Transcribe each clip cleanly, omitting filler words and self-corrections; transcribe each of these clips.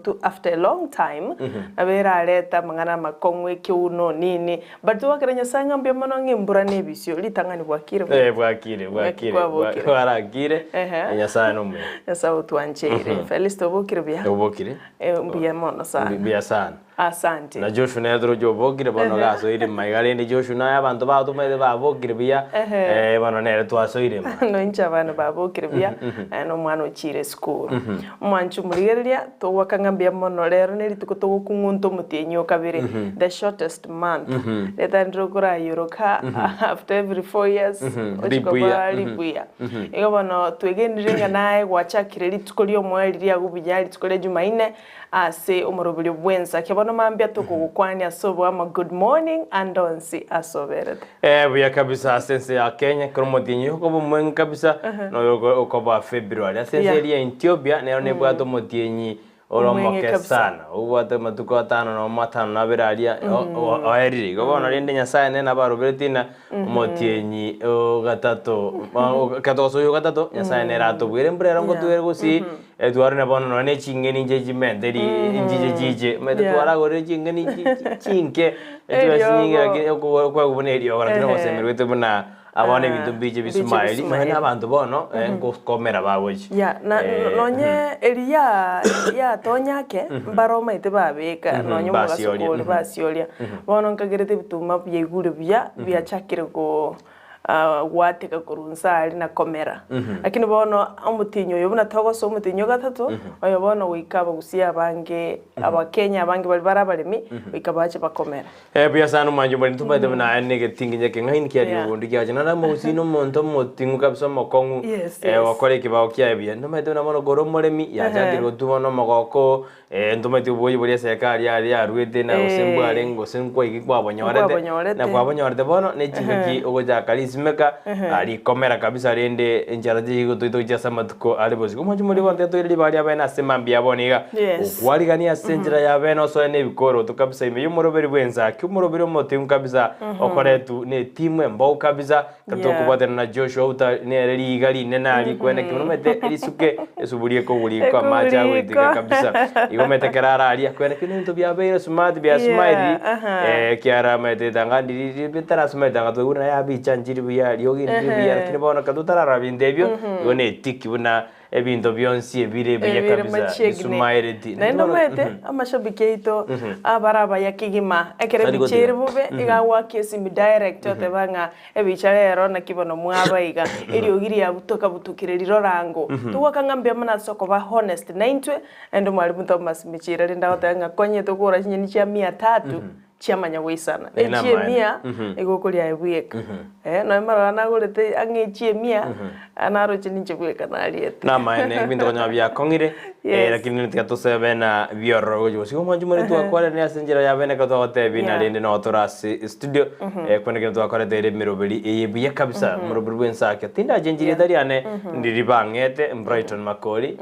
To after a long time nabo erarete amang'ana amakong'u ekeuno nini but twakera Nyasaye ng'a mbuya mono ng'a embura na ebisio ritang'ani bwakire buya. Eh, bwakire, bwakire, Kwabokire. bwarakire, Ehe. Nyasaye nomuya. Nyasaye otwancheire. Felista obokire buya? Obokire. Eh, mbuya mono sana. Mbuya sana. Asante. Na Joshua nere toroche obokire bono Ehe. gasoire maiga rende Joshua naye abanto batomanyete babokire buya Ehe. eh, bono nere twasoire ma. Noinche abana babokire buya, eh, na omwana ochiire esukuru. Omwanchi omorigereria, togwaka ng'a mbuya mono rero nerituko togokung'unta omotienyi o kabere, the shortest month. Ritari okorayoroka after every 4 years, ochi Ribuya. koba ribuya. Igo bono twegenire ng'a naye gwachakire rituko riomoerio riago buya, rituko ria Jumaine, ase omoroberio bw'ensake. Bono mambia tokogokwania ase oboamo good morning ande onsi ase oberete. Eh, buya kabisa ase ense ya Kenya ekero omotienyi okoba omweng'e kabisa noyo oko- okoba February. Ase ense Yeah. eria ya Ethiopia nero nebwate omotienyi ore Omweng'e omoke kabisa. sana, obwate amatuko atano nomo atano na abere aria o- o- oerire. Igo bono rende Nyasaye nere nabo aroberetie ng'a omotienyi ogatato ekero togosoa oyo ogatato Nyasaye nere atobwere embura ero ngotwere gose Etwarire bono nonya ne ching'eni inche chimente ri nchiche chiche, omanyete Yeah. twaragorire ching'eni chi- chi- chinke, echibe chinyinge Eriogo. lakini okogora kwegwa buna eriogo lakini Ehe. ogosemerwete buna abana Ah, ebinto mbiche mbiche bisumaeri, nonya bisumaeri. na abanto bono nkokomera bagochia. Yeah, na Eh, nonye eri ya yatonya ake, mbare omanyete babeka nonye omogaso basioria, kore basioria. Bono nkagerete ebituma biaigure buya, biachakire ko gwateka korwa inse aria na komera. Lakini bono omotienyi oyo buna togosoa omotienyi o gatato, oyo bono goika abagusia abange, abakenya abange baria bare abaremi, goika bache bakomera. Eh, buya sana omwancho more ntomaete buna aye ne egetinginya ekeng'aini kia Yeah. riobondu kiacha naende omogusii na omonto omoting'u kabisa omokong'u Yes, eh, yes. gokora ekebao kiaye buya ntomaete buna bono kore omoremi yachakire gotuma na omogoko Ntomaeti oboyia boria eserekari yaria yaruete na gose Eh. mbwarenge gose nkwaigi kwabonyorete, Nkwabonyorete. na kwabonyorete bono ne chingaki ogochaka risimeka ah, rikomera kabisa rende enchara tichigotoita gochia ase amatuko are bosio. Omochie moria bono tiga toire ribaga ria bene ase mambia ya bono iga, Yes. okwarigania ase enchera ya bene osoe na ebikoroto kabisa ime y'omoroberi bw'ensaki, omoroberi omotingu kabisa okoretwe na etimu embou kabisa, Yeah. Tokobwatana na Joshua uta nere riiga rinene aria kwene ki omanyete risuke esuburi ekogurikwa amache agoitika Ekogurikwa. kabisa igo omanyete ekero araria kwene ki nebinto biabeire smart bia Yeah, smile aha. eh ekiara omanyete etanga ndiri bitara smile tanga twaigure naye abicha nchiri buya riogi ndiri buya Ehe. lakini bono ekero totararora binto ebio igo ne etiki buna Ebinto bionsi ebire ebiya Ebire kabisa, machiegni. bisumaereti. Naende omanyete, amashabiki aito abare abaya kegima, ekero Tari ebicha ere gotiga. bobe, iga agoaka esimi direct oteba ng'a ebicha rero naki bono mwaba iga, eriogi riabutoka butokire rirorango. Togoaka ng'a mbuya mono ase okoba honest naintwe, naende omwalimu Thomas Michira rende agoteba ng'a konye tokogora chinyeni chia mia tatu, chiamanya goisana. Eye namaene. Echiemia igo okoria aye bweka. Eh, nonya marora nagorete ang'e echiemia, naroche ninche bweka nariete. Namaene ebinto konya biakong'ire Yes. eh, lakini tiga tosebe na biororo gochia gosika omwanchi more twakwarerania ase enchera ya bene ekero twagotebia na Yeah. rende noo tore ase studio eh, kwene kero twakorete ere emeroberi eye buya kabisa omoroberi bw'ensake tindachenchi Yeah. rieta riane ndiri bang'ete Brighton Makori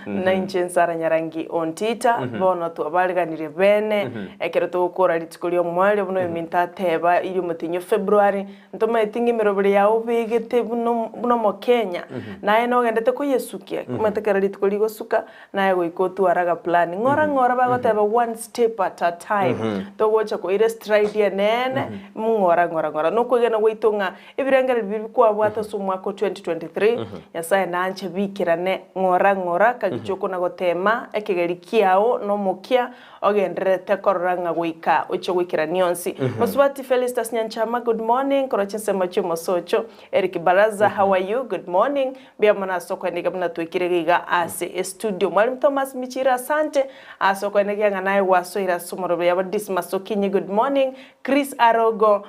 Na inche Nsara Nyarangi Ontita, bono twabareganirie bene, Ekero togokora rituko ri'omoerio buna oyominto ateba iri omotienyi o February, ntomaeti ng'a emeroberi yao obegete buna buna omokenya, naye nogendete koyesukia, omanyete ekero rituko rigosuka, naye goika otware agaplan. Ng'ora ng'ora bagoteba one step at a time, togocha koira estride enene, ng'ora ng'ora ng'ora. Nokwegena gwaito ng'a ebirengererio biria kwabwate ase omwaka o 2023, Nyasaye nanche biikerane ng'ora ng'ora, kagicha okona gotema ekegeri kiao na omokia, Ogendererete korora ng'a goika ochie goikerania onsi. Mosubati Felistus Nyanchama, good morning, korwa chinsemo chi'omosocho. Eric Baraza, how are you, good morning. Mbuya mono ase okoendekia buna twaikire iga ase estudio. Mwalimu Thomas Michira, asante ase okoendekia ng'a naye gwasoire ase omorobio yabo. Dismas Okinyi, good morning. Chris Arogo,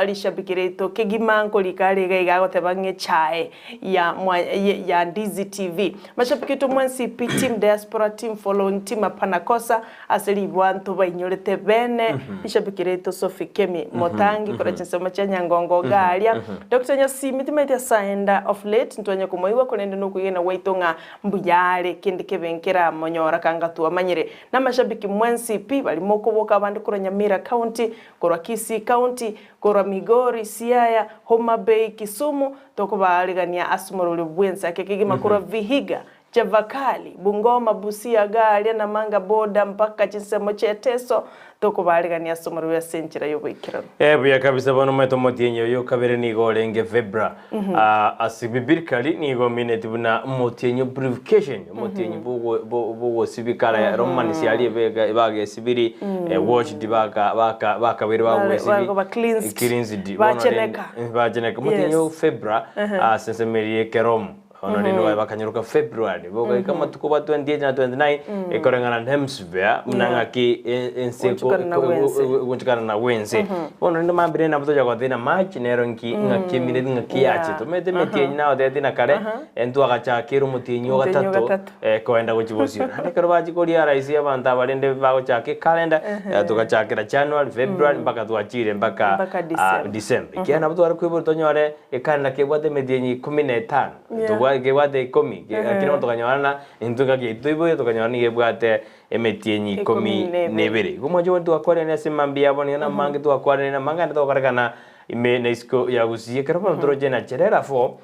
Rishabiki riaito kegima nkorika are iga iga agoteba ng'a echae ya mwa ya Ndizi TV. Mashabiki oito mwensi pi team diaspora team following team hapana kosa ase ribwa ntobainyorete bene rishabiki riaito Sophie Kemi Motangi korwa chinsemo chia Nyangongo iga aria Doctor Nyasimi timaeti ase aenda of late ntwanye komoigwa korende nokwegena gwaito ng'a mbuya are kende kebe nkeramonyora kanga twamanyire Namashabiki mwensi pi baria mokoboka abande korwa Nyamira County, korwa Kisii County, korwa Migori, Siaya, Homa Bay, Kisumu, tokobaarigania ase omorwori bw'ense ake kegima korwa Vihiga, Chavakali, Bungoma, Busia, Gaaria, Namanga border mpaka chinsemo chi'Eteso, tokobaarigania ase omorwio ase enchera y'oboikeranu. Eh, buya kabisa bono omanyete omotienyi oyo okabere nigo orenge Febra. Ah, ase biblically nigo omineti buna omotienyi o purification, omotienyi bwogo- bwo- bwogosibikara Romans aria ebega bagesibiri eh, washed baka baka bakabeire Bare- bagwesibi bagoba cleansed. cleansed. Bono rende- Bacheneka. eh, bacheneka. Omotienyi o Yes. Febra ase ensemo eria y'ekeromo. Bono rende baye bakanyeroka February, bogaika amatuko ba 28 na 29, ekoreng'ana na hemisphere buna Yeah. ng'aki e- ense eko- Gochukana na eko- bwense. ego- egochukana na bwense. Bono rende mambia rende nabo tocha goteba March nero nki ng'aki emineti ng'aki Yeah. yache. Tomanyete emetienyi nagotebeti na kare, entwagachakera omotienyi o Omotienyi o gatato, gatato. koenda gochia bosio. Naende ekero bachia koria rahisi abanto aba rende bagochaka ekalenda, togachakera January, February mpaka twachire mpaka Mpaka December. December. Ekiagera nabo tware koiborwa tonyore Ekanisa kebwate emetienyi ikomi na etano, Yeah. tobwa kebwate ikomi, ke- lakini bono tokanyora intwe ngaki yaito toiboire tokanyora nigo ebwate emetienyi ikomi Ikomi na na ebere. ebere. Igo mwanche bono twakwanire ase mambia yabo nigo namange twakwanire namange naende togokorekana ime na isiko ya gusii ekero bono toroche na cherera fo,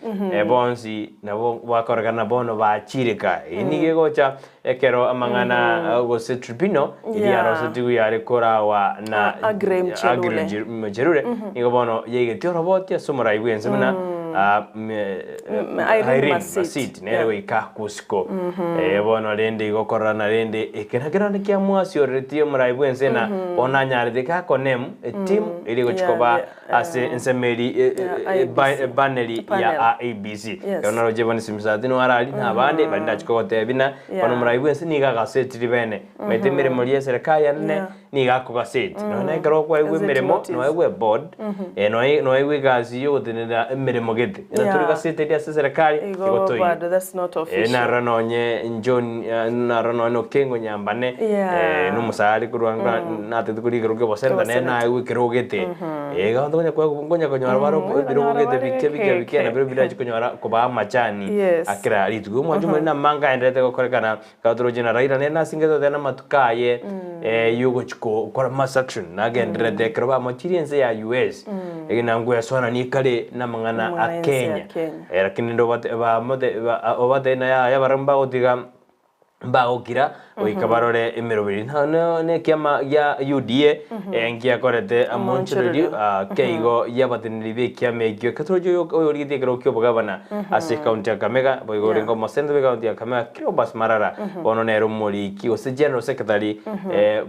bonsi nabo bakorekana bono bachire ka. Eye nigo egocha ekero amang'ana gose tribunal eria Yeah. yarosetigwe yare korawa na Aggrey Muchelule. Aggrey Muchelule, nigo bono yaigetie oroboti ase omorai bw'ense buna Irene Irene Masit. Masit nere Yeah. goika kusiko. Bono rende igo kororana rende eke nakero naende kiamwasioreretie omorai bw'ense na bono anyarete gakonem etimu eria egochia Yeah, koba yeah, ase ensemo eria Yeah, IEBC. ebaneri Panel. ya IEBC. Yes. Ekero naroche bono Simisati nigo arari na abande baria ndachia kogotebia buna Yeah. bono omorai bw'ense nigo agasetiri bene. Omanyete emeremo riria eserekari enene Yeah. nigo akogaseti. Nonya na ekero okwaigwa Gazeti emeremo, notice. noegwe eboard, noegwe egasi ya ogotenenera emeremo gete. Ena Yeah. tori gaseti eria ase eserekari, Igo igo toiyo. bado that's not official. Narora nonye John, narora nonye Okengo Nyambane, Yeah. nomosare korwa natete korwa ekerogo kia oboseneta, nere Oboseneta. naegwe ekerogo gete. Iga abanto nkonya konyora bare ebirogo Konyora gete bare bike bike bike, geke. nabio birachie konyora kobaa amachani Yes. akera rituko. Omwancho omonene namange aenderete gokorekana Ekero toroche na Raila nere nasingete goteba namatuko aye yogochia gokora mass action nagendererete ekero bamochirie ense ya US egina ngwesoananie kare namang'ana a Amang'ana ense ya Kenya. Kenya. Lakini rende obate bamote ba obatebie naye yaya barabwo mbagotiga mbagokira goika barore emeroberi. Na na ekiama gia UDA nkiakorete amonchorerio keigo yabateneneri b'ekiama ekio. Ekero toroche oyo oyorigetie ekerogo kia obogabana ase ekaunti ya Kakamega, boigo orenge omosenetor bw'ekaunti ya Kakamega Cleopas Marara, bono nere omoriki gose general secretary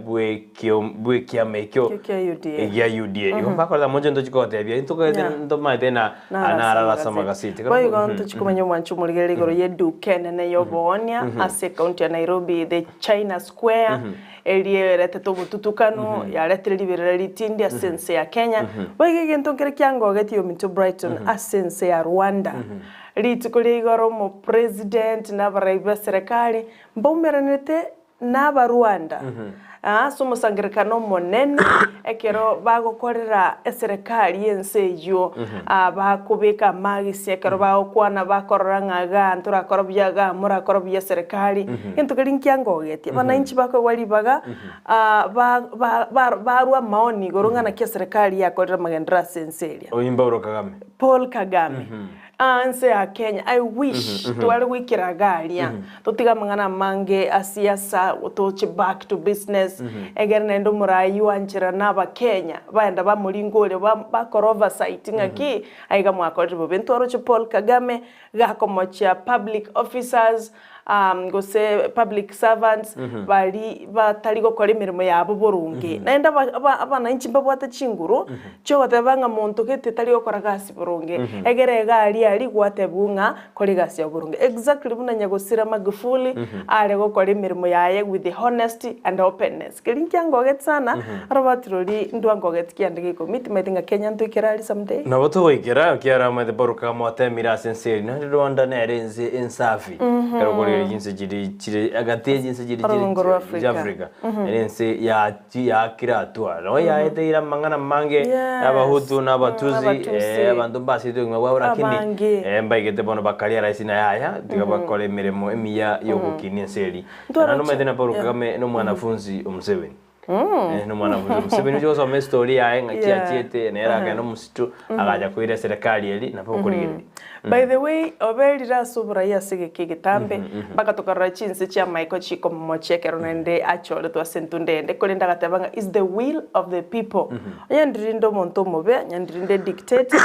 bw'ekio bw'ekiama ekio Ekio kia UDA. gia UDA. Igo mbakorete amonche ntochi kogotebia intokagete Yeah. ntomaete ng'a narara ase amagaseti. Boigo ntochi komanya omwancho omorigereria igoro y'eduka enene y'oboonia ase ekaunti ya Nairobi, the China Square, eria eretete obotutukanu, yaretire riberera ritindi ase ense ya Kenya. Boigo egento nkere kiangogetie ominto Brighton ase ense ya Rwanda. Rituko ria igoro omopresident na abarai b'eserekari mbaumeranete n'Abarwanda ase omosangererekano omonene ekero bagokorera eserekari y'ense eyio, bakobeka amagisi ekero bagokwana bakorora ng'a igaa ntorakora buya igaa morakora buya eserekari, egento keria nkiangogetie. Abananchi bakoegwa ribaga barwa amaoni igoro ng'a naki eserekari yakorire amagenderero ase ense eria. Oyio Paul Kagame. Paul Kagame. Ense ya Kenya, I wish tware goikera iga aria, totige amang'ana amange a siasa, toche back to business, egere naende omorai oanchera na abakenya, baenda bamoringa oria bakora oversight ng'aki, aiga mwakorire bobe. Ntwaroche Paul Kagame, gakomochia public officers, gose public servants, baria batari gokora emeremo yabo boronge. Naende abananchi mbabwate chinguru, chiogoteba ng'a monto gete tari gokora gasi boronge, egere iga aria aria gwatebwa ng'a kora egasi yao boronge. Exactly buna nyagosira Magufuli are gokora emeremo yaye with honesty and openness. Keria nkiangogeti sana, Robert rori ndwangogeti kiande gekomi, timaeti ng'a Kenya ntoikere aria someday. Nabo togoikera, ekiagera omanyete Paul Kagame otemire ase ense eri, naende Rwanda nere ense ensafi, ekero okorigereria chinse chiri chire agati ye chinse chiri chire Orogongo rwa chia Africa. Africa, ere ense yachi yaakire atua, nabo yaeteire amang'ana amange, Yes. Abahutu na Abatusi, Abatusi. abanto mbasete obogima bwabo lakini Abange. mbaigete bono bakaria rahisi na yaya, tiga bakore emeremo emiya yogokinia ense eri. Ntware Naende omanyete na Paul yeah. Kagame nomwanafunzi o Museveni. Nomwanafunzi o Museveni oche gosoma estory yaye ng'aki Yeah. achiete, nere akagenda omositu, agacha koira eserekari eri, nabo okorigereria. By the way, oberire ase oborai ase egeka egetambe, mpaka tokarora chinse chi'amaiko chikomomochia ekero naende achoretwe ase entunda ende, korende agateba ng'a is the will of the people. Onye ndirinde omonto omobe, onye ndirinde dictator,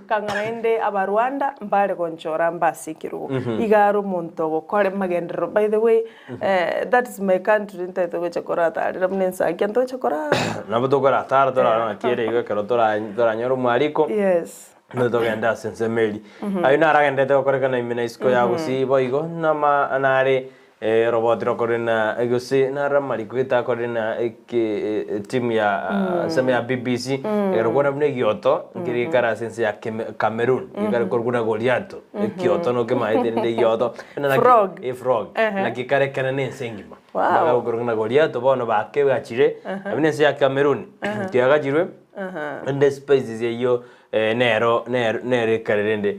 kang'a naende Abarwanda mbare gonchora mbe ase ekerogo. Iga are omonto ogokora amagenderero. By the way, that is my country ntaete gocha koratarera buna ensakia ntoche koraa. Nabo tokoratara torare naki ere igo ekero toranyore omwariko. Yes. Nigo togende ase ensemo eria. Ayio naro agenderete gokorekana ime na isiko ya gusii boigo nama nare roboti rokorire na gose naro amariko gete akorire na eke etimu ya ensemo ya BBC ekero kwana buna egioto nkeri gekare ase ense ya Cameroon gekare korokwa buna Goliato ekioto nokemaete rende egioto Frog. efrog naki kare ekenene ense engima Wow. mpaka gokorokwa buna Goliato bono bakegachire buna ense ya Cameroon kiagachirwe rende spices eyio Nero, nero, nero ekare rende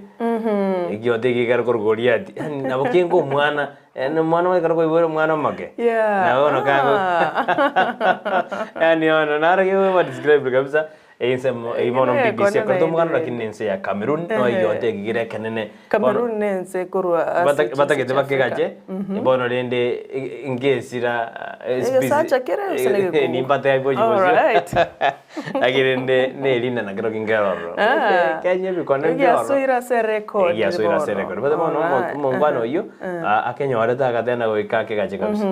egioto eke gekare korwa Goliati. Yaani nabo kenga omwana, yaani omwana ekero kwaibora omwana omoke, Yeah. nabo bono kago Ah. yaani bono naro gekoba described kabisa, ensemo eywo bono Ekero BBC ekone ekorete omogano naende lakini nense ya Cameroon, no Ehe. egioto eke kere ekenene. Bono Cameroon nense ekorwa ase chinse batagete chia Africa. bakegache, bono rende ngesira Egesacha kere gose negekungu? nimbatebi bochia bosio. Alright. Lakini rende nerinde nakero kinkerororo. Ah. Kenya ebikone mbiororo. Egiasoire ase erekodi Egiasoire ase bono. erekodi. But bono Alright. omongwana oyio akenyorete agatenda goika akegache kabisa.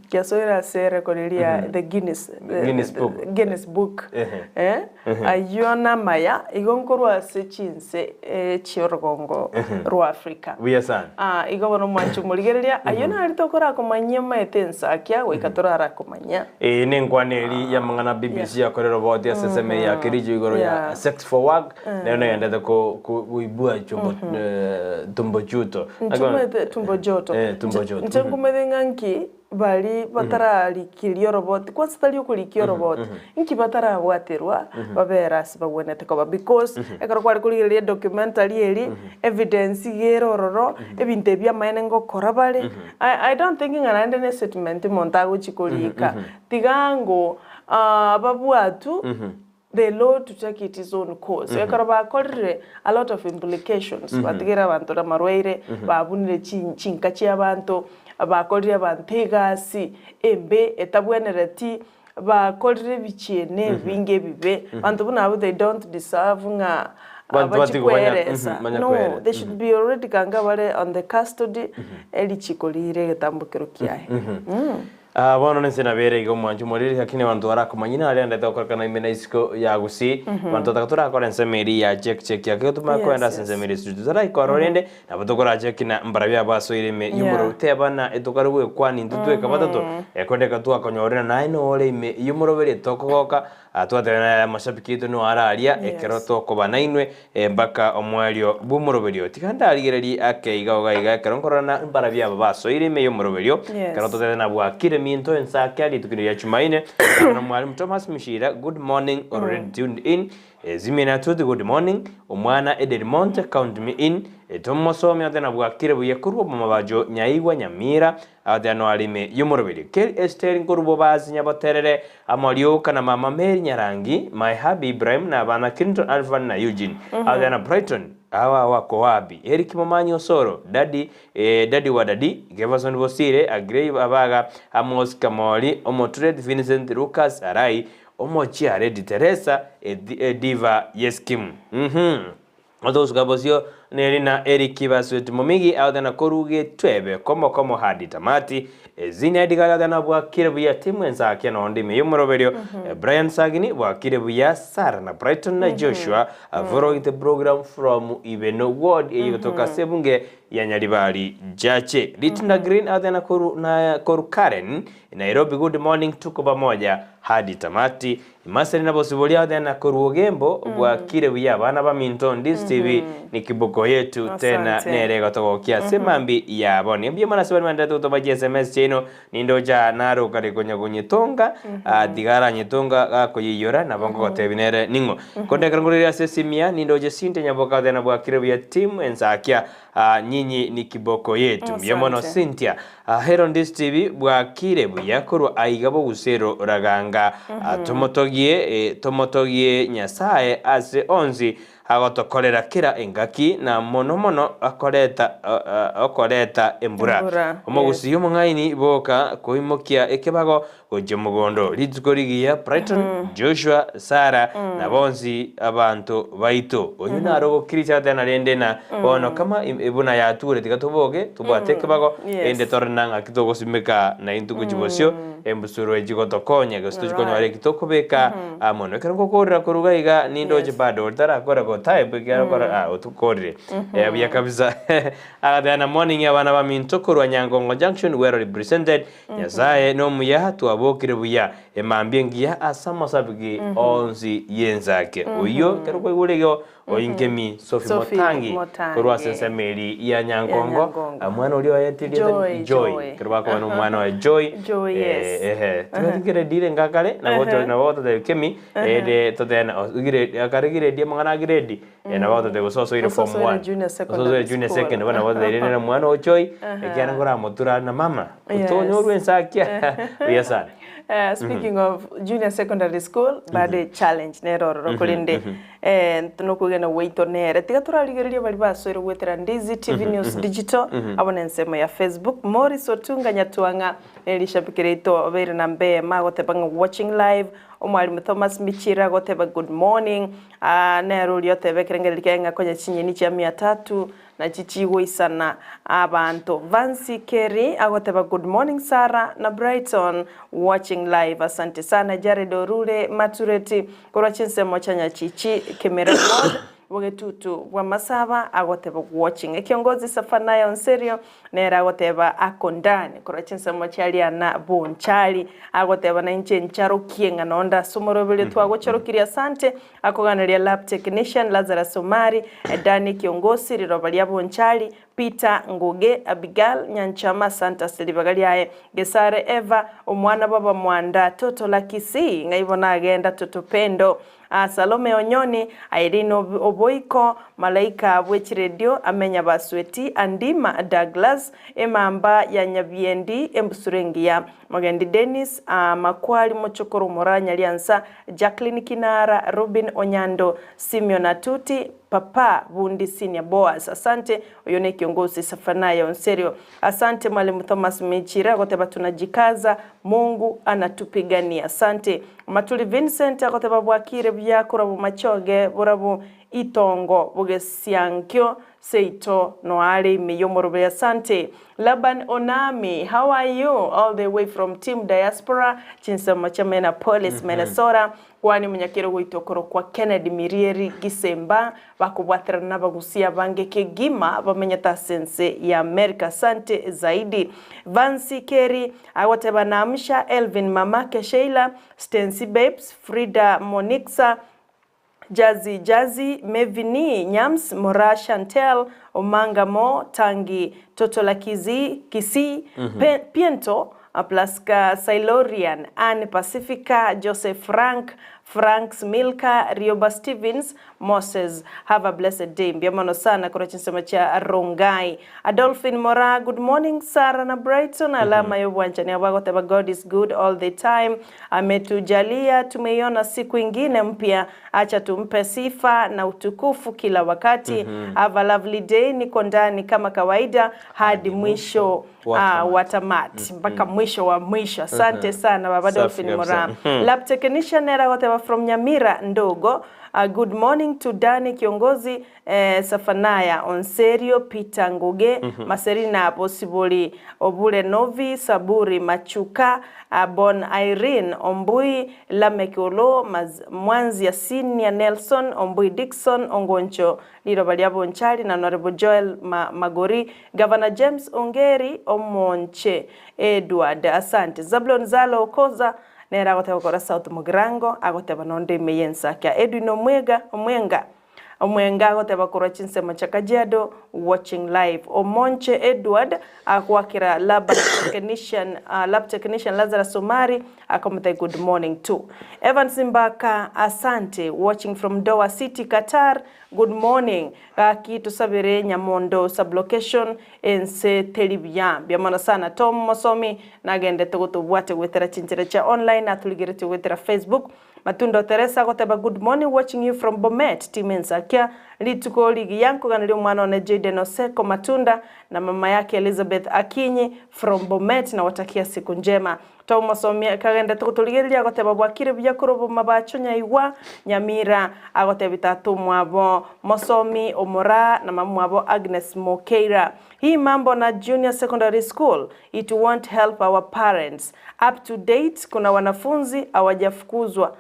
Giasoire ase erekodi eria the Guinness Guinness book. Guinness book. Ehe. Eh, ayio namaya igo nkorwa ase chinse chi'orogongo rwa Africa. Buya sana. Ah, igo bono omwanchi omorigereria, ayio nari tokorakomanyia omanyete ensakia goika torarakomanyia. Eye nenkwana eri y'amang'ana BBC yakorire roboti ase ensemo eye ya Kericho igoro ya Yeah. sex for work nero negendete ko- ko- koibua chombo tumbo chuto. Nchomete tumbo joto. Eh, tumbo joto. Inche nkumete ng'a nki bari batararikiria oroboti, kwanza tari okorikia oroboti, nki batarabwaterwa babere ase bagwenerete koba because ekero kware korigereria edocumentary eria, evidence iga ere ororo, ebinto ebi amaene ngokora bare, I I don't think ng'a naende ne statement omonto agochia korika, tiga ngo babwatu the law to take it its own course. Ekero bakorire a lot of implications, batigere abanto namarwaire, babunire chinka chia abanto, bakorire abanto egasi embe etabwenereti, bakorire ebichieni ebinge ebibe, abanto buna abwo they don't deserve ng'a Banto bachie batigwe banya- koeresa. banya No, koeresa. they should be already kanga bare on the custody, erichiko rire egetambo kero kiaye. Ah, bono nense nabere iga omwancho omoriri lakini abanto barakomanyia nare andete gokorekana ime na isiko ya gusii abanto bataka torakora ensemo eria ya check check yake gotumaka Yes, koenda ase yes. ensemo eria esuri totaraikora rende nabo tokoracheki na mbarabio abasoire ime Yeah. y'omorero teba na etokare gwekwania intwe tweka batato ekondeka twakonyorera naye nore ime y'omoroberi tokogoka Ah, twateba naye amashabiki aito nigo are aria ekero Yes. tokoba nainwe mpaka omoerio bw'omoroberio. Tiga ndarigererie ake iga iga iga ekero nkorora na mbarabio aba basoire ime y'omoroberio, Yes. ekero totebe na bwakire minto ensake rituko riria Chumaine, na Mwalimu Thomas Mshira, good morning, already tuned in. Zimina Tuti, good morning. Omwana Eden Monte, count me in. Tomosomi otebe na bwakire buya korwa omomabacho Nyaigwa Nyamira, Agateba noare ime y'omoroberi. Keri Esiteri nkorwa Boazi nyaboterere, amo rioka na mama Mary Nyarangi, my hubby Ibrahim na abana Clinton, Alphan na Eugene. Agateba na Brighton, awa wako wapi? Eric Momanyi Osoro, daddy, eh, daddy wa daddy, Jefferson Bosire, Agrey Abaga, Amos Kamori, Omoturet Vincent Lucas Arai, Omochiaredi Teresa, Ediva Yeskim. Mhm. Otogosuka bosio neri na Eriki Basweti Momigi agotena koru getwebe komo komo hadi tamati. Ezini Edgar agotena bwakire buya timu ensakia noonde ime y'omoroberio. Brian Sagini bwakire buya Sarah na Brighton na Joshua following the program from Ibeno ward eye gotoka ase ebunge ya Nyaribari Jache. Litinda Green agotena koru na koru Karen Nairobi good morning tuko pamoja hadi tamati. Maseri na bosiboria othe na korwa ogembo bwakire buya abana baminto Ndisi TV ni kiboko yetu tena Asante. nere egotogokia ase mambi yabo nimbia mono ase baria baenderete gotoma chi SMS chiaino nindocha narokare konya konyetonga ah, tiga aranyetonga gakoyeiyora nabo nkogotebi nere ning'o konde ekero nkorire ase esimia nindoche Cynthia Nyaboka othe na bwakire buya team ensakia ah, nyinyi ni kiboko yetu mbuya mono Asante. Cynthia Ahero Ndisi TV bwakire buya korwa aiga bogusero raganga. Tomotogie, tomotogie Nyasae ase onsi. Agotokorera kera engaki, na mono mono akoreta okoreta embura. Embura, Omogusii yes. omong'aini boka koimokia ekebago gochia mogondo. Rituko rigiya Brighton, Joshua, Sarah na bonsi abanto baito. Oyio naro ogokiricha tena rende na bono kama buna yature tiga toboke tobwate ekebago Yes. rende torore na ng'aki togosimeka na intwe gochia bosio embusuro echi gotokonya gose tochi konyora Alright. eki tokobeka amo. Ekero ngokoorera korwa iga iga nindoche Yes. bado oria tarakora go type ekiagera okora ah otokoorire. Eh buya kabisa. Agateba na morning abana baminto korwa Nyangongo Junction well represented. Nyasaye nomuya twabokire buya emambia engiya ase amasabiki onsi y'ensake. Oyio ekero kwaigure igo Oinkemi Sophie Sophie Motangi Motangi. korwa ase ensemo eri ya Nyangongo. Nyangongo. Omwana oria oete erieta Joy, Joy. Joy. Ekero bakoba na omwana oye Joy. Joy, yes. Ehe. Tibwati grade ere enga kare, nabo Ehe. to nabo gototebia Kemi, ere totebe grade akare grade amang'ana a grade, nabo gototebia gose osoire Gose form osoire one. junior Gose osoire secondary junior school. second, bono nabo gototebia rende na omwana o Joy, ekiagera nkoramotura are na mama, Yes. otonyorwe ense akia, buya sana. Speaking of junior secondary school, bado echallenge nere ororo korende Nokwegena gwaito nere. Tiga torarigererie baria basoire goetera Ndizi TV News Digital amo nensemo ya Facebook. Morris Otunga Nyatwang'a nere rishabiki riaito obeire namba eyemo agoteba ng'a watching live. Omwalimu Thomas Michira agoteba good morning. Nere oria oteba ekerengererio kiaye ng'a konya chinyeni chia mia tatu Nachi chigoisana abanto. Vancy Kerry agoteba good morning Sarah na Brighton watching live asante sana Jared Orure Matureti korwa chinsemo chia Nyachichi Kemera ward bogetutu bwa Masaba agoteba watching Ekiongozi Safanayo Onserio nere agoteba ako ndani korwa chinsemo chia Riana Bonchari agoteba nainche ncharokie ng'a nonde ase omoroberio twagocharokirie asante Akoganeria Lab Technician Lazarus Omari, Danny Kiongosi, riroba ria Bonchari, Peter Ngugi, Abigail Nyanchama, asante ase ribaga riaye, Gesare Eva, omwana bw'abamwanda, Toto Lucky C, ng'ai bono agenda Toto Pendo, Salome Onyoni, Irene Oboiko, Malaika bwe chiredio, Amenya Basweti, Andima Douglas, Emamba ya Nyabiendi, Embusuro engiya, Mogendi Dennis, Makwari Mochokoro Omoranya Riansa, Jacqueline Kinara, Reuben Onyando, Simeon Atuti, Papa Bundi Senior Boaz asante oyo ne kiongozi Safanayo Onserio asante Mwalimu Thomas Michira agoteba tunajikaza Mungu anatupigania asante Matuli Vincent agoteba bwakire buya korwa bomachoge borabwo itongo bogesiankio Seito noare ime y'omoroberi asante Laban Onami how are you all the way from team diaspora chinsemo chia Minneapolis Minnesota kwani omonyakero goito okorokwa Kennedy Mirieri Gisemba bakobwaterana nabagusia abange kegima bamenyete ase ense ya America asante zaidi Vancy Kerry agoteba naamsha Elvin Mamake Sheila Stency Babes Frida Monixa Jazzy Jazzy, Mevini, Nyams, Moraa Shantel, Omanga Mo, Tangi, Toto la Kizi, Kisii, Pe, Piento, Plaska Silorian, Anne Pacifica, Joseph Frank, Franks Milka, Rioba Stevens, Moses, have a blessed day. Mbuya mono sana korwa chinsemo chia Rongai. Adolphine Moraa, good morning Sarah na Brighton, alama y'obwanchani abwo agoteba God is good all the time. Ametujalia tumeiona siku ingine mpya, acha tumpe sifa na utukufu kila wakati. Have a lovely day, niko ndani kama kawaida hadi mwisho wa tamati mpaka mwisho wa mwisho. Asante sana baba Safi Dolphin kabisa. Moraa. Lab technician nere agoteba from Nyamira ndogo Good morning to Danny Kiongozi eh, Safanaya Onserio Peter Nguge Maserina Bosibori Obure Novi Saburi Machuka Bon Irene Ombui Lameck Olo Maz, Mwanzia Senior Nelson Ombui Dickson Ongoncho Riroba ria Bonchari na Honorable Joel Ma, Magori Governor James Ongeri Omonche Edward Asante Zablon Zalo Okoza Nere agoteba korwa South Mugirango, agoteba nonde ime y'ensake ya Edwin Omwega, Omwenga, Omwenga agoteba korwa chinsemo chia Kajiado, watching live. Omonche Edward agoakera lab technician, uh, lab technician Lazarus Omari akomotebia good morning too. Evans Mbaka asante, watching from Doha City, Qatar, good morning. Gaki tosabere Nyamondo sublocation ense teri buya. Mbuya mono sana Tom Mosomi nagendete gotobwate goetera chinchera chia online aturigeretie goetera Facebook. Matundo Teresa agoteba good morning watching you from Bomet team Ensakia. bwensakia rituko rigiya nkoganeria omwana one Jayden Oseko Matunda na mama yake Elizabeth Akinyi from Bomet nawatakia siku njema. Tomosomia kagenderete gotorigereria agoteba bwakire buya korwa bomabacho nyaigwa Nyamira agotebi tata omwabo mosomi omoraa na mama mwabo Agnes Mokeira Hii mambo na junior secondary school it won't help our parents up to date kuna wanafunzi hawajafukuzwa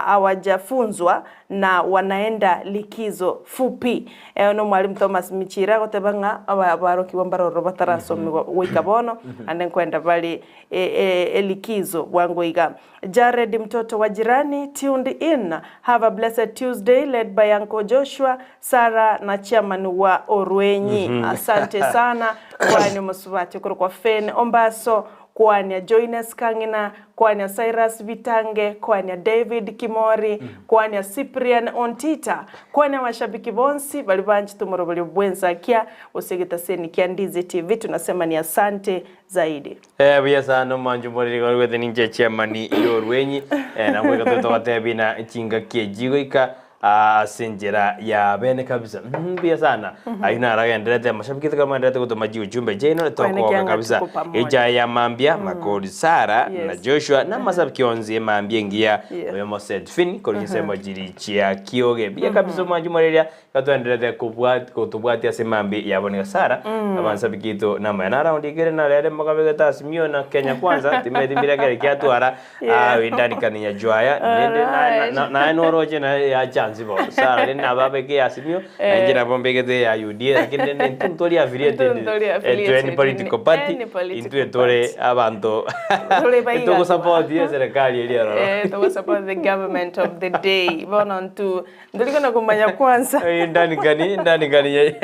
hawajafunzwa na wanaenda likizo fupi. Eo nomwalimu Thomas Michira agoteba ng'a abarokigwa mbarororo batarasomigwa goika bono naende nkoenda bare elikizo bwango iga. Jared mtoto wa jirani tuned in have a blessed Tuesday led by Uncle Joshua, Sarah na chairman wa Orwenyi. Asante sana kwani omosubati okorokwa Fane Ombaso Kwania Joines Kang'ina, kwania Cyrus Bitange, kwania David Kimori, kwania Cyprian Ontita, kwania amashabiki bonsi baria banchete omoroberio bw'ensakia gose egetaseni kia Ndizi TV tunasema ni asante zaidi. Eh, buya sana omwancho moriri igoro ninche chairman yorwenyi eh, nabo iga togotebi na chingaki echi goika Ase enchera ya bene kabisa. Mbuya sana. Ayio naro agenderete amashabiki tiga magenderete gotoma chiuchumbe chiaino Kwene tokogoka kianga kabisa. tuko pamoja. Echae ya mambia Makori Sara na Yes. Joshua na amasabiki onsi emambia engiya Yes. oyomo Sedfin korwa chinsemo chiri chia Kioge. Mbuya kabisa omwanchi moreria iga twaenderete kobwa gotobwatia ase emambia yabo niga Sara abansabiki aito namaya. Na round ekere narere mokabegete Azimio na Kenya Kwanza timanyeti mbirekere kiatwara Yeah. Ah, windanikani nyajwaya rende Alright. naye noroche naye ya chance bo sara rende nababeke ya simio Eh. nainche nabo mbegete ya UDA lakini rende intwe ntori affiliated Intwe ntori eh, to any affiliated political in party any political intwe tore party. abanto Tore baiganwa. tugusupport eserikali eria ororo Eh, tugo support the government of the day bono ntu ndori kona komanya kwanza Eh, ndanikani ndanikani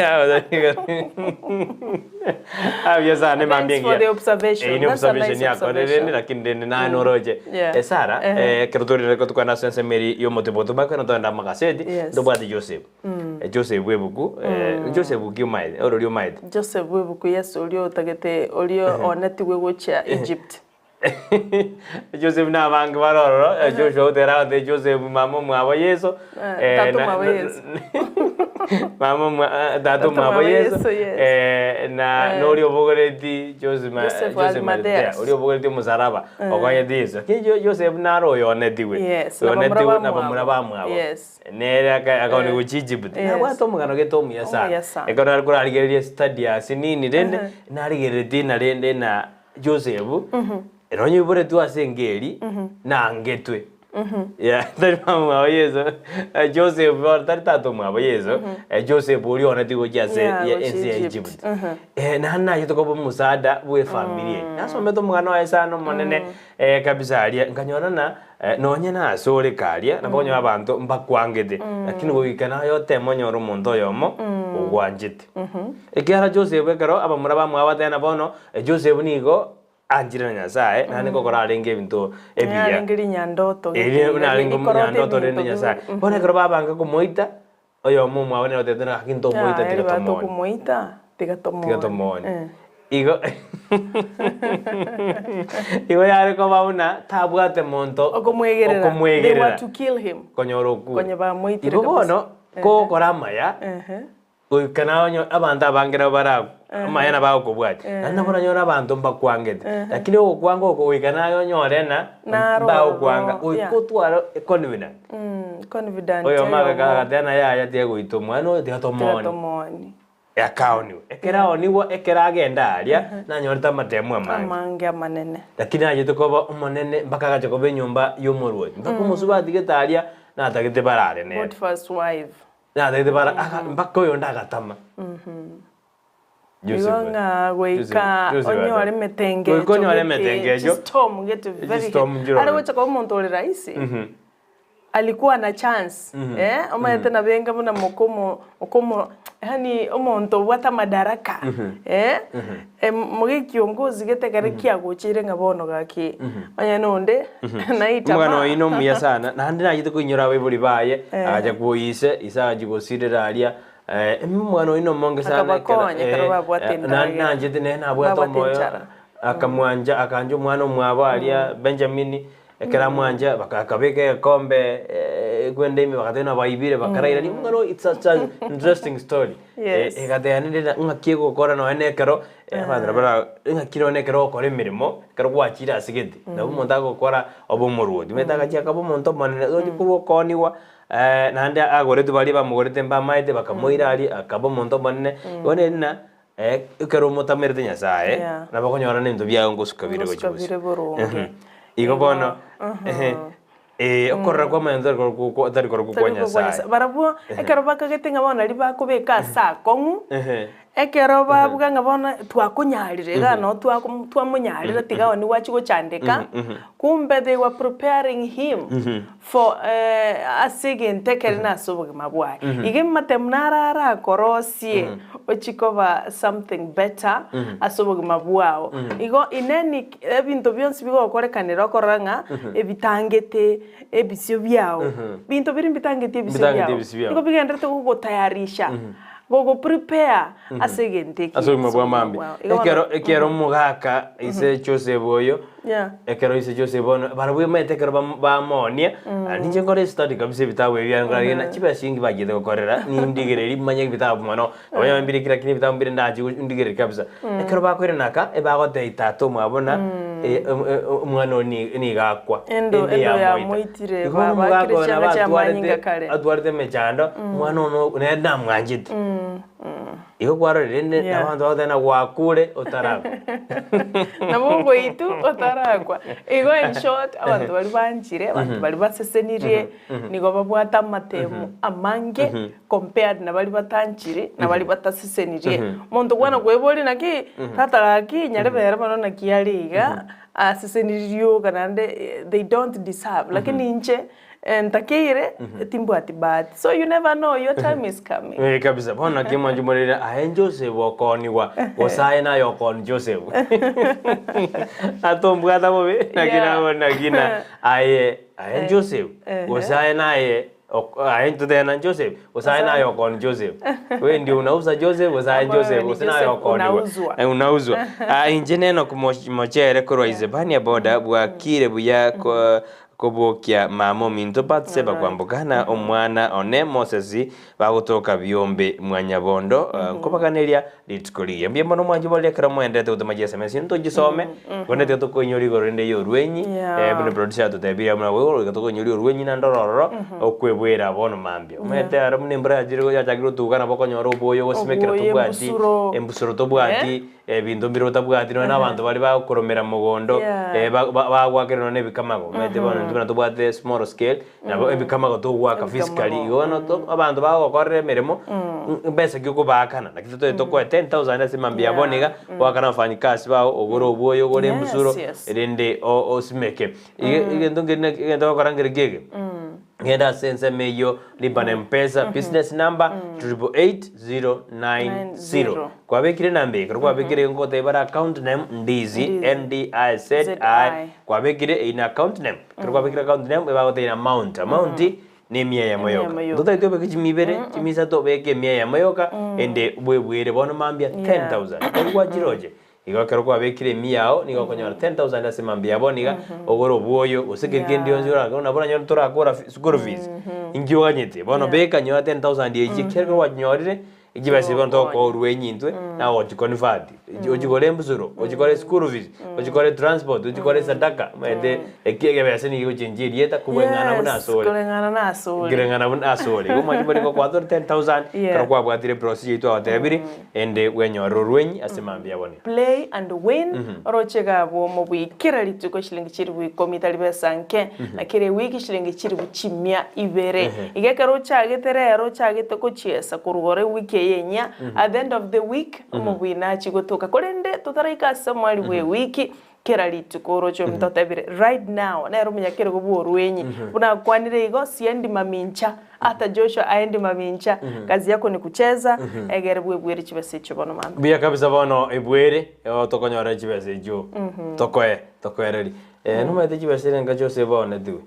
Abia sana Thanks mambia for the observation. Eh, ni That's a observation nice yako observation. rende lakini rende naye noroche. Yeah. Eh, Sara, Eh. eh, kero tore reko tukwana sense meri yo mote boto bako no tonda magaseti Yes. ndobwate Joseph. Eh, Joseph bwebuku, eh, Joseph ki omaete, orori omaete. Joseph bwebuku yes oria otagete oria onetigwe gochia Egypt. Joseph na abange bare ororo, eh, Joshua otera agote Joseph mama omwabo Yeso, Eh, eh, tata na- omwabo na- Yeso. mama omwa eh, tata Tata omwabo omwabo Yeso, Yeso, yes. eh, na Eh. noria obogoretie Joseph ma- Joseph Joseph Arimathea. Arimathea, oria obogoretie omosaraba, okonyete Yeso. Lakini Jo- Joseph naro oyonetigwe, Yes, na bamura oyonetigwe na bamwabo. bamura bamwabo. Yes. Nere aka- akaonigwa gochia Egypt. Yes. Nabwate omogano gete omuya sana. Omuya sana. Ekero nare korarigereria study ase nini rende, narigereretie na rende na Joseph, nonya oiboretwe ase enka eria, nangetwe. Yeah, tari mama omwabo Yeso, eh, Joseph bono tari tata omwabo Yeso, eh, Joseph oria onetie gochia ase Yeah, ye- gochia ense ya Egypt. Egypt. Eh, naende nachete koba omosaada bwa efamiri eye. Nasomete omogano oye sana omonene, eh, kabisa aria, nkanyora ng'a eh, nonye nase ore karia, nabo okonyora abanto mbakwangete, lakini goika naye oteme onyore omonto oyomo ogwanchete. Ekiagera Joseph ekero abamura bamwabo bateba bono, Joseph nigo anchire na Nyasae, naende ngokora arenge ebinto ebiya. Narenge rinyandoto Erio gete buna arenge rikorota omonyandoto rende ebinto Nyasae. bi- Bono ekero babanga komoita, oyomo omwabo nere otebete ng'a gaki ntomoita Yaya tiga ribaga tomooni. tokomoita tiga tomooni. Tiga tomooni. Eh. Igo igo yare koba buna tabwate monto Okomwegerera. They okomwegerera were to kill him. konyora okure. Konya bamoitire Igo kabisa. bono kogokora amaya Ehe. Goika naye onye abanto abange nabo bara amaye nabo agokobwatia, naende nabo oranyore abanto mbakwangete, lakini ogokwanga oko goika naye onyore ng'a Naro mbagokwanga, ororo, goika yeah. otware econvenant. Confidant Oyomo eyomo. agatebi ng'a yaya tiga goita omwana oyo tiga Tiga tomooni. tomooni. Akaoniwa. Ekero aonigwa, ekero agenda aria, nanyorete amatemo amange. Amange amanene. Lakini nachete koba omonene mpaka agacha koba enyomba y'omorwoti, mpaka omosubati gete aria, natagete barare nere. Potiphar's wife. Natagete bara aka mpaka oyonde agatama. Igo Joseph. ng'a goika Joseph, Joseph onyore ata- emetengecho Goika onyore gete, emetengecho. chistorm gete very Chistorm nchiroro. are gocha koba omonto ore rahisi alikuwa na chance eh, omanyete nabo enga buna mokomo mokomo yaani omonto obwate amadaraka eh, moge kiongozi gete ekere kiagocheire ng'a bono gaki onye nonde Omogano naitama. oyio nomuya sana, naende nachete koinyora abaibori baye, agacha kwoyia ise, ise agachia gosirera aria, omogano oyio nomonge sana ekero Akabakonya ekero babwate endagera. nanchete nere nabwate Babwate omoyo, enchara. akamwancha akancha omwana omwabo aria Benjamini, ekero amwancha baka akabeka egekombe. kwenda ime bagateba ng'a baibire bakaraira ring'ana it's such an interesting story. Yes. Egateba rende ng'a ng'aki egokora nonye na ekero abanto nabo bara ng'aki nonye na ekero ogokora emeremo, ekero gwachire ase gete, nabo omonto agokora obe omorwoti. Omanyete agachia akaba omonto omonene, roche korwa okooniwa naende agoretwe baria bamogorete mbamaete bakamoira aria akaba omonto omonene. Bono eri ng'a ekero omotamerete Nyasaye, Yeah. nabo okonyora na ebinto biago ngosuka bire gochia Ngosuka bosio. bire boronge. Igo bono, eeh, okorora kwa amaene tari korokwo kwa tari korokwo kwa Tari korokwo kwa Nyasaye. Nyasaye. Barabwo ekero bakagete ng'a bono naria bakobeka ase akong'u, Ehe. ekero babuga ng'a bono twakonyarire igaa noo twako twamonyarire tiga one gwachia gochandeka, kumbe they were preparing him for ase egento ekere na ase obogima bwaye. Iga ematemu naro arakorosie ochie koba something better ase obogima bwao. Igo in any ebinto bionsi bigokorekanera okorora ng'a ebitangete ebisio biao, binto biria mbitangeti ebisio Mbitangeti biao, ebisio biao. nigo bigenderete gogotayarisha, gogo prepare ase egento eke Ase obogima ase bwa obogima mambia. bwao. Igo bono Ekero ekero omogaka ise Joseph oyo, Yeah. ekero ise Joseph bono barabwo omanyete ekero bam- bamonia, ah, ninche nkore estudy kabisa ebitabu ebi biane nkore ng'a chibesa chingi bachiete gokorera, nindigererie manye ebitabu mono, nonya mbire lakini ebitabu mbire ndache go ndigererie kabisa. Ekero bakoirana aka, ebagotebia tata omwabo buna omwana oo ni nigo akwa, Endo- ende endo yamoita. yamoitire, Igo bono ba- bakire omogaka oyo chianga nabo chiamanyinga atwarete kare. atwarete emechando, omwana ono nere namwanchete. Igo kwarorire rende Yeah. abanto bagoteba ng'a gwakure otarakwa. Nabo ogoitwa otarakwa. Igo in short, abanto baria banchire, abanto baria basesenirie, nigo babwate amatemo amange compared na baria batanchire, na baria batasesenirie. Omonto kwana kweboria naki, tata gaki nyarebe ere bono naki are iga, asesenirie rioka naende they don't deserve, lakini inche Ntakeire timbwati bahati so you never know your time is coming. Eh, kabisa bono naki mwanche morere aye Joseph okoonigwa gose aye naye okooni Joseph atombwata bobe naki Yeah. nabo naki na aye aye Joseph gose aye naye ok- aye totebe na Joseph gose aye naye okooni Joseph we ndio unauza Joseph gose aye Ama wewe Joseph ni gose naye Joseph okoonigwa unauzwa. Eh, unauzwa Ah, inche neno mochere korwa Isebania boda bwakire buya ko Kobokia mama ominto Bathseba kwamboka na omwana one Moses bagotoka biombe mwanyabondo nkobaganeria rituko rigiya. Mbuya mono mwanche boria ekero moenderete gotoma chiSMS ntochisome korende tiga tokoinyora igoro rende ya orwenyi buna producer atotebirie buna boigo goika tokoinyora orwenyi naende oro ororo okweboera bono mambia. Omanyete aro buna embura yachire yachakire gotuga nabo okonyora oboyo ogosimekera Oboyo, tobwati embusuro. embusuro tobwati Ebinto mbire otabwati nonya na abanto baria bagokoromera mogondo Yeah. eh, ba- ba- bagoakera nonya na ebikamago. Omanyete bono intwe buna tobwate small scale, nabo ebikamago togoaka physically. Ebikamago, Igo bono to abanto bagokorera emeremo, mbesa ki okobaakana? Naki totoete tokoe 10,000 ase mambia Yeah. bono iga, oakane abafanyikazi bao, ogore obwoyo, ogore Yes, embusuro, yes. erinde o- osimeke. Iga egento nkeri naki egento ogokora nkeri kege. Genda ase ensemo eyio lipa na mpesa business number 888090 kwabekire enamba eye ekero kwabekire igo ngotebia bare account name ndizi Ndizi. N-D-I-Z-I Z-I. kwabekire eyio ne account name ekero kwabekire account name ebagotebia amount amount ne emia eyemo Emia yoka eyemo yoka. ntotagete obeke chimia ibere chimia isato obeke emia eyemo yoka ende bwebwere bono mambia 10000 ekero gwachiroche Igo ekero kwabekire emiya yao nigo okonyora 10,000 ase mambia ya bono iga, ogore obwoyo, gose keri kende gionsi orakore nabo oranyore torakora school fees, inki oganyete? Bono beka nyora 10,000 echi ekiagera ekero gwanyorire, chibesa echi bono togokoa orwenyi intwe, naye ogochiconvert, ochigore embusuro, ochikore school fees, ochikore transport, ochikore sadaka, omanyete eki egebesa nigo egochenchia erieta kobweng'ana buna Yes, ase ore. koreng'ana na ase ore. Koreng'ana buna ase ore. Igo mwanche more gokwatora 10,000, Yeah. ekero kwabwatire eprocedure eywo twagotebirie, Ende bwenyorere orwenyi ase mambia abone. Play and win, oroche iga abwo omobui kera rituko chilingi chilifu ikomi tari besa nke, na kera ewiki chilingi chilifu chimia ibere. Iga ekero ochagete rero ochagete gochiesa korwa igoro ewiki eye enyia, at the end of the week omobui nachie gotoka. Korende totaraika ase omweri bwa ewiki, Kera rituko oroche ominto otebire, Right now, nere omonyakerogo bw'orwenyi. Buna akwanire igo, siendi mamincha, ata Joshua aendi mamincha, kazi yako ni kucheza, egere bwebwere chibesa echio bono mambia. Buya kabisa bono ebwere eo tokonyora chibesa echio tokoe tokoereri eh nomanyete chibesa ere enka Jose baonetigwe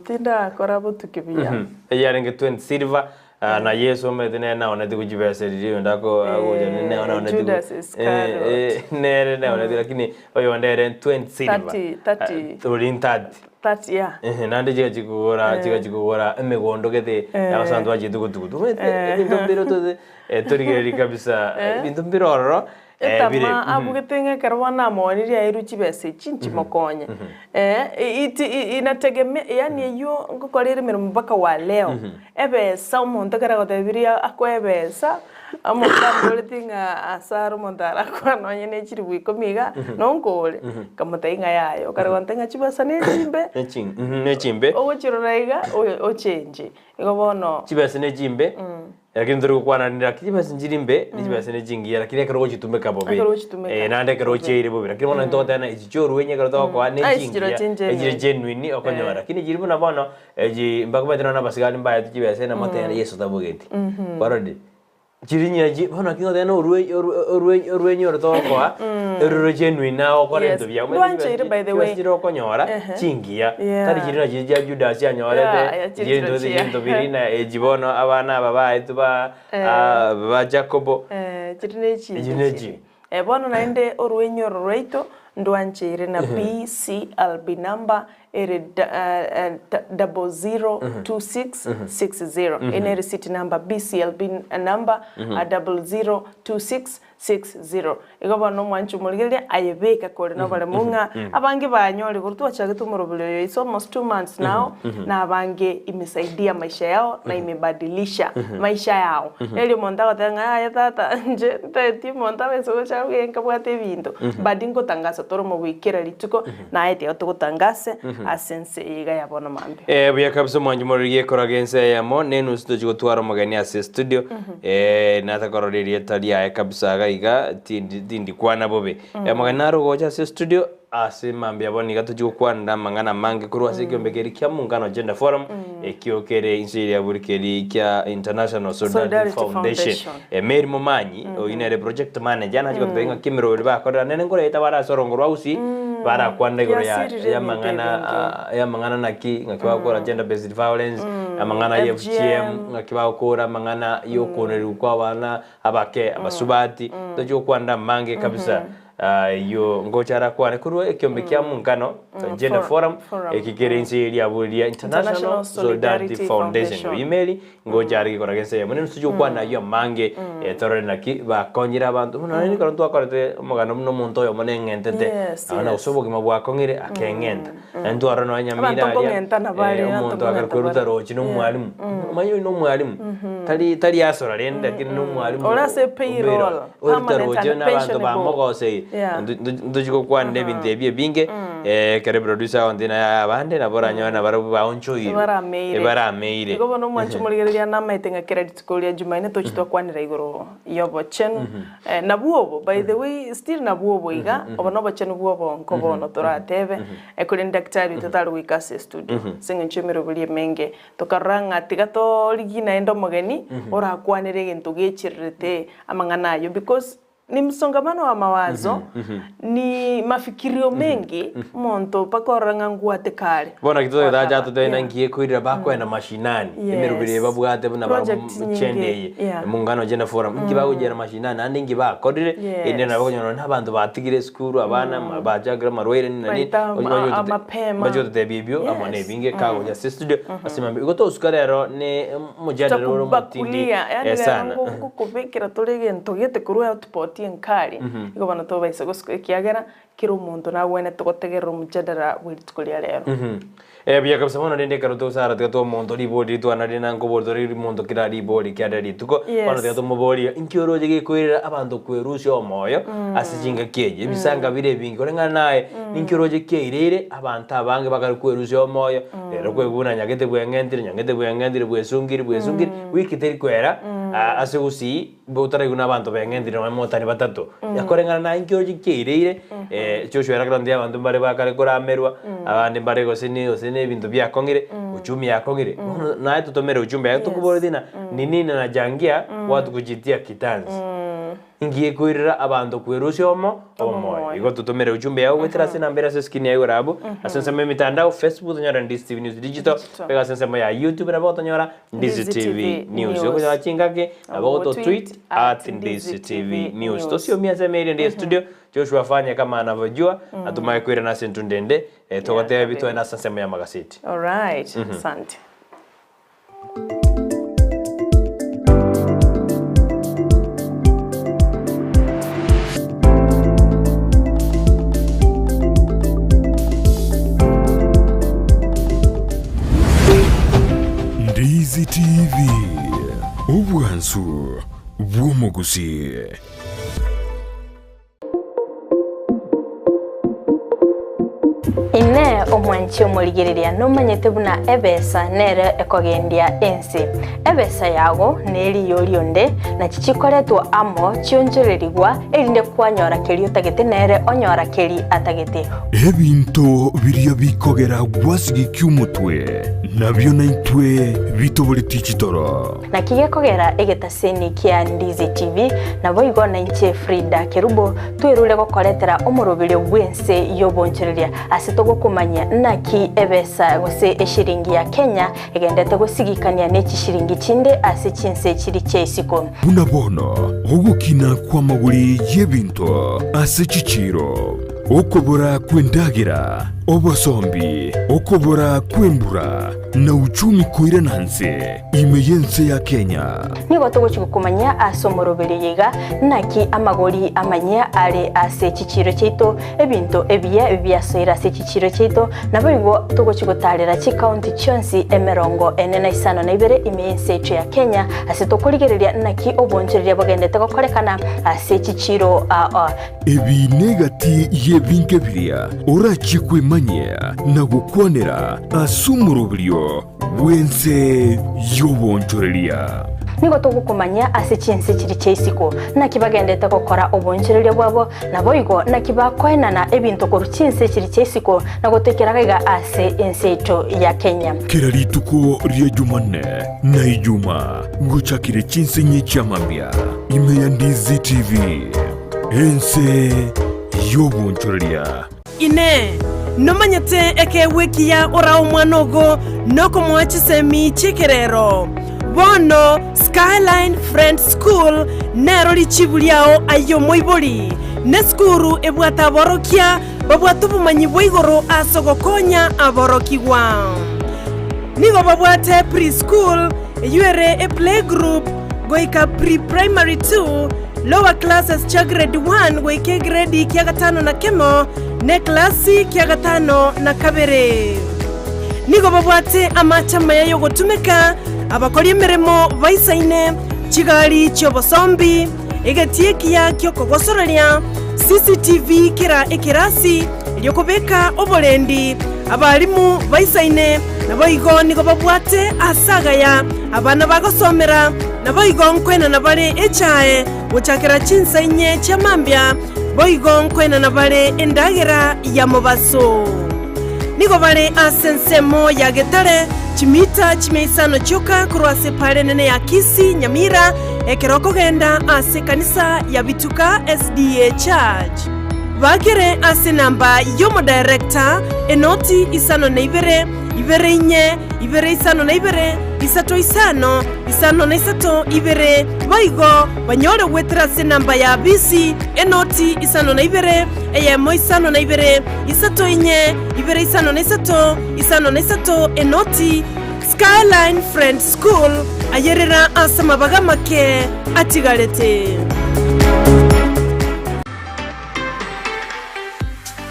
Tindakora botuki buya. Eyio yarenge 20 silver ah, na Yesu omanyete nere naonetigwe chibesa riria oyonde ako agocha Eh, nere naonetigwe Judas Iscariot. nere naonetigwe lakini oyonde ere 20 silver 30, 30. Ah, ori 30. That yeah. Ehe, naende chigachi kogora chigachi kogora emegondo gete ase abanto bachiete gotugutu. Omanyete ebinto mbire tote torigereria kabisa ebinto mbire ororo bire. Etama abugete ng'a ekero bono namoonirie aerwe chibesa echi nchimokonye. It inategemea yaani eywo ngokora ere emeremo mpaka wa leo. Ebesa omonto ekero agotebirie akoe ebesa, omonto amboreti ng'a ase are omonto arakwane nonye ne chilifu ikomi iga, nonkore, nkamotebia ng'a yaya, okare gontebia ng'a chibesa nechimbe, Nechimbe. ogochirora iga ochenche. Igo bono. Chibesa nechimbe, lakini tori gokwananera lakini chibesa nchiri mbe, ne chibesa ne chingiya, lakini ekero ogochitumeka bobe. Ekero ogochitumeka Eh, naende ekero bobe. ochiaire bobe. Lakini bono ntogoteba ng'a echi chiorwenye ekero togokoa ne Ah, echi chiro chingiya, chingenuine. echire genuine okonyora. Lakini chiri buna bono, echi mbakomanyete nonye na abasigari mbaetwe chibesa namotebia Yeso tabogeti. Kwarorire? Chiri nyia bono naki ngoteba na orwe orwe orwenye oro togokoa, eroro genuine agokora Yes. ebinto biago. Ndwancheire by the way. Chibesa chire okonyora, chingiya. Yeah. Tari chiri nachi chia Judas anyorete, Yeah, yeah, chiri chiri chiro ntote chia. chinto biri na echi bono abana aba baetwe ba ba Jacobo. Chiri ne chimbe Echi ne chiri. chi. Bono naende orwenye oro rwaito ndwancheire na BCLB number ere 002660. Eye ne receipt number, BCLB number 002660. Igo bono omwanchi omorigereria ayebeke kore noboremu ng'a abange banyore igoro twachagete omorobori oyo it's almost 2 months now na abange imesaidia maisha yao na imebadilisha maisha yao. Erio omonto agoteba ng'a yaya tata inche ntaeti omonto abaise gocha abwo nkabwate ebinto but ngotangasa tore omogoikera rituko naye tiga togotangase ase ense eye iga ya bono mambia. Eh, buya kabisa omwanchi morori gekoraga ense eyemo nenusu tochi gotwara omogeni ase studio eh, natakorora erieta riaye kabisa iga iga tindi tindikwana bobe. Omogeni naro ogocha ase studio ase mambia bono iga tochi gokwanera amang'ana amange korwa ase ekiombe keria kia Muungano Gender Forum ekio kere inse eria buri keri kia International Solidarity Solidarity Foundation. Foundation. Mary Momanyi oyio nere project manager nache gototebia ng'a kemerori bakorera nere nkoraeta bare ase orongo rwa Gusii barakwanera igoro ya Yasirire ebinto y'amang'ana ebinge. y'amang'ana naki ng'aki bagokora gender based violence amang'ana ya FGM FGM. ng'aki bagokora amang'ana ya okonerigwa kwa abana abake abasubati tochi gokwanera amange kabisa Ayio ngocha arakwane korwa ekiombe kia Muungano Gender Forum Forum. eki kere inse ye riabo ria International International Solidarity Solidarity Foundation. Foundation. Oyio Mary ngocha are gekora gense eyemo nere tochia gokwana ayio amange torore naki bakonyire abanto buna nonye ekero twakorete omogano buna omonto oyomo neng'entete Yes, naende yes. gose obogima bwakong'ire akeng'enta. Naende twarora nonye Nyamira Abanto aria nkong'entana bare, abanto omonto akare nkong'enta kweruta bare. roche na omwalimu omanye oyo na omwalimu tari tari asora rende lakini na omwalimu Ore ase payroll, oeruta permanent roche and na abanto pensionable. bamogoseire Yeah. ntochi gokwanera ebinto ebi ebinge ekero eproducer agontebia naye abande nabo oranyore nabarabwo baonchoirwe Ebarameire. ebarameire. Igo bono omwanchi omorigereria namaete ng'a kera rituko ria Jumanne tochi twakwanera igoro y'obochenu Nabwo obo, by the way, still nabwo obo iga, obo nobochenu bwa obonko bono toratebe, korende daktari oito tari goika ase estudio, ase eng'encho y'emeroberi emenge, tokarora ng'a tiga torigie naende omogeni, orakwanere egento gechererete amang'ana ayio because ni msongamano wa mawazo, ni mafikirio mengi, omonto mpaka orore ng'a ngwate kare. Bono naki totagete ache atotebie Yeah. naki ekoirera bakoenda mashinani, Yes. emeroberi eye babwate buna Projects nyinge, chende eye, yeah. Muungano Gender Forum, inki bagochiera mashinani naende inki bakorire, Yes. erinde nabo okonyora nonye na abanto batigire esukuru, abana bachakire amarwaire nini na nini, Baita amapema. bache gototebia ebio amo na Yes. ebinge kagocha ase estudio ase mambia. Igo tosuka rero ne omojadala ore omotindi Tutakubakulia, yaani rero sana. ngokobekera tore egento gete korwa output enkari, igo bono tobaisa gosuka ekiagera Kera omonto nagwenerete gotegerera omojadara bwe rituko ria rero. Eh, buya kabisa bono rende ekero togosara tiga toa omonto ribori ritwana rire na nkobori tore omonto kera ribori kiarire rituko Yes. bono tiga tomoborie inki oroche gekoirera abanto kwerusia omoyo ase chingaki echi ebisanga bire ebinge koreng'ana naye ninki oroche kiaireire abanto abange bakare kwerusia omoyo rero kweguna nyagete bweng'entire nyagete bweng'entire bwesungiri bwesungiri wiki teri koera ase gusii Mbotaraigu nabanto beng'entire nonya motari batato. Koreng'ana naye inki oroche kiaireire, Joshua ere akarandia abanto mbare bakare koramerwa, abande mbare gose ne gose ne ebinto biakong'ire, uchumi yakong'ire. Bono naye totomere ujumbe yaye tokoboretie ng'a ni nini nachangia watu kujitia kitanzi. Inki gekoirera abanto kwerusia omo omoyo. Igo totomere ujumbe yago goetera ase enamba ere ase eskrini yaye igoro abwo, ase ensemo ya emitandao, Facebook tonyore Ndizi TV News Digital, Digital. beka ase ensemo ya YouTube nabo otonyora Ndizi TV News. Okonyora chingaki nabo ogoto tweet at Ndizi TV News. Tosiomie ase email ende ya studio. Joshua afanye kama anavyojua, na tomaye koirana ase entunda ende, togotebia twende ase ensemo y'amagaseti. Alright, asante. Ndizi TV, obwansu bw'omogusii. Inee! Omwanchi omorigereria nomanyete buna ebesa nere ekogendia ense? Ebesa yago neriyo rionde, nachi chikoretwa amo chionchorerigwa, erinde kwanyora keria otagete nere onyora keria atagete. Ebinto biria bikogera gwasigikia omotwe, nabio naintwe bitoboretie chitoro. Naki gekogera egetaseni kia Ndizi TV, naboigo nainche Frida Kerubo twerure gokoretera omoroberio bw'ense y'obonchoreria ase togokomanyia naki ebesa gose eshiringi ya Kenya egendete gosigikania ne chishiringi chinde ase chinse chiri chia isiko. Buna bono ogokina kw'amagori y'ebinto ase chichiiro, okobora kw'endagera, obosombi, okobora kw'embura, na uchumi koirana nse ime y'ense ya Kenya. Nigo togochia gokomanyia ase omoroberio oyo iga, naki amagori amanyia are ase chichiiro chiaito, ebinto ebiya biasoire ase chichiiro chiaito, naboigo togochia gotaarera chikaunti chionsi emerongo ene na isano na ibere ime y'ense yaito ya Kenya, ase tokorigereria naki obonchoreria bogendete gokorekana ase chichiiro aa. Ebi negati y'ebinto ebiria orachie kwemanyia na gokwanera ase omoroberio bw'ense y'obonchoreria. Nigo togokomanyia ase chinse chiria chia isiko, naki bagendete gokora obonchoreria bwabo, naboigo naki bakoenana ebinto korwa chinse chiria chia isiko na gotoikera gaiga ase ense yaito ya Kenya. Kera rituko ria Jumanne na Ijuma gochakire chinsinyi chia mambia ime ya Ndizi TV. Ense y'obonchoreria. Inee! Nomanyete ekeegwa ekiya orae omwana ogo nokomoa chisemi chi'ekerero? Bono Skyline Friends School nero richibu riao aye omoibori. Nesukuru ebwate aborokia babwate obomanyi bwa igoro ase ogokonya aborokigwa. Nigo babwate pre-school, eyio ere eplaygroup, goika pre-primary 2, Lower classes chia grade 1 goika egredi kia gatano na kemo, na eklasi kia gatano na kabere. Nigo babwate amache amaya y'ogotumeka, abakori emeremo baisaine, chigari chi'obosombi, egetii ekiya ki'okogosoreria, CCTV kera ekerasi, erio kobeka oborendi, abalimu baisaine, Naboigo nigo babwate aase agaya abana bagosomera, naboigo nkoenana bare echae gochakera chinsa inye chia mambia, boigo nkoenana bare endagera ya mobaso. Nigo bare ase ensemo ya Getare, chimita chimia isano chioka korwa ase epaara enene ya Kisii, Nyamira, ekero okogenda ase ekanisa ya Bituka SDA Church. Bakere ase enamba y'omodirector, enoti isano na ibere, ibere inye, ibere isano na ibere, isato isano, isano na isato, ibere. Boigo banyore goetera ase enamba ya bisi, enoti isano na ibere, eyemo isano na ibere, isato inye, ibere isano na isato, isano na isato, enoti. Skyline Friends School, ayerera ase amabaga amake atigarete.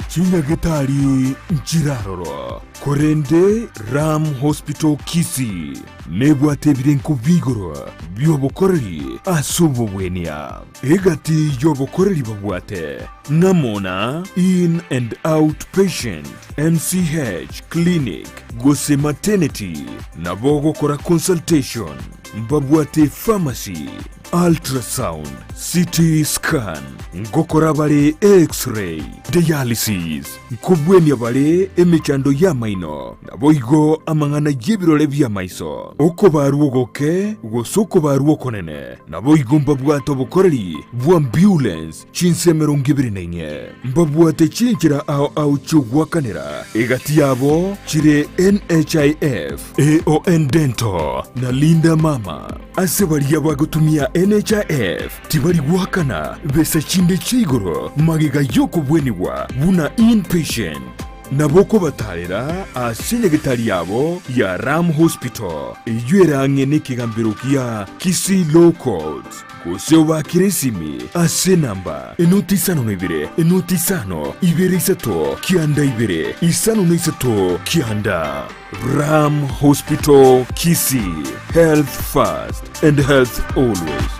Chinyagetari nchiraroro, korende Ram Hospital Kisii nebwate ebirenko bi'igoro bi'obokoreri ase obobwenia. Egati y'obokoreri babwate ng'amo na In and Out Patient, MCH Clinic gose Maternity, nabo ogokora consultation, mbabwate pharmacy, Ultrasound, CT scan, ngokora bare X-ray, dialysis, nkobwenia bare emechando y'amaino, naboigo amang'ana y'ebirore bi'amaiso, okobarwa ogoke gose okobarwa okonene, naboigo mbabwate obokoreri bw'ambulance chinse emerongo ebere na inye. Mbabwate chinchera ao ao chi'ogoakanera, egati yabo chire NHIF, AON Dental, na Linda Mama. Ase baria bagotumia NHIF tibari goakana besa chinde chia igoro magega y'okobwenigwa buna inpatient. Nabo okobatarera ase nyagetari yabo ya Ram Hospital eyio ere ang'e nekegambero gia Kisii Law Courts, gose obaakere esimi ase enamba enoti isano na ibere enoti isano ibere isato kianda ibere isano na isato kianda. Ram Hospital Kisii, health first and health always.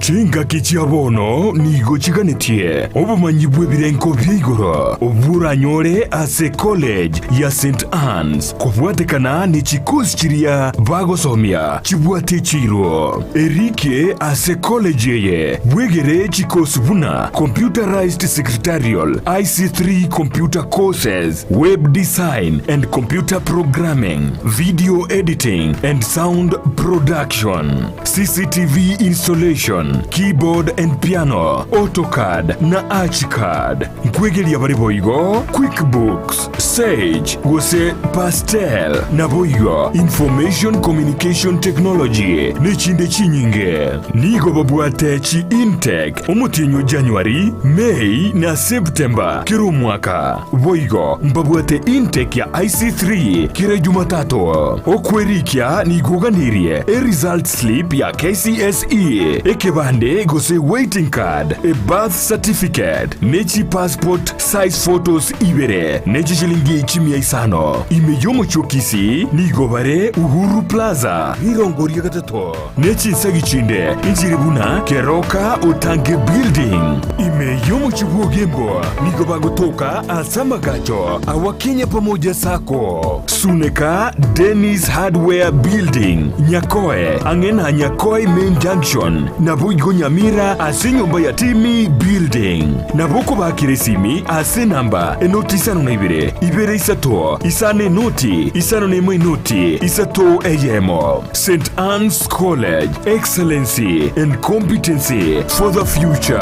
Chingaki chia bono nigo chiganetie obomanyi bw'ebirengo bia igoro obwo oranyore ase College ya St Anne's kobwatekana ne chikosi chiria bagosomia chibwate chiiro. Erike ase college eye bwegere chikosi buna Computerized Secretarial, IC3 Computer Courses, Web Design and Computer Programming, Video Editing and Sound Production, CCTV Installation, Keyboard and Piano, AutoCAD na ArchiCAD. Nkwegeria bare boigo QuickBooks, Sage gose Pastel, naboigo Information Communication Technology nechinde chinyinge. Nigo babwate chi intake omotienyi o January, May na September kera omwaka. Boigo mbabwate intake ya IC3 kera Jumatatu. Okwerikia nigo oganirie e result slip ya KCSE, ekebande gose waiting card, e birth certificate, ne chi passport size photos ibere, ne chishilingi chimia isano. Ime y'omochie o Kisii nigo bare Uhuru Plaza, rirongo ria gatato, ne chinsagi chinde nchire buna Keroka Otange Building. Ime y'omochie bw'Ogembo nigo bagotoka ase amagacho awa Kenya Pamoja Sacco, Suneka Dennis Hardware Building, Nyakoe, ang'e na Nyakoe Main Junction, naboigo Nyamira ase enyomba ya Timmy Building. Nabo okobakera esimi ase enamba enoti isano na ibere, ibere isato, isano enoti, isano nemo enoti, isato eyemo. St Anne's College, excellency and competency for the future.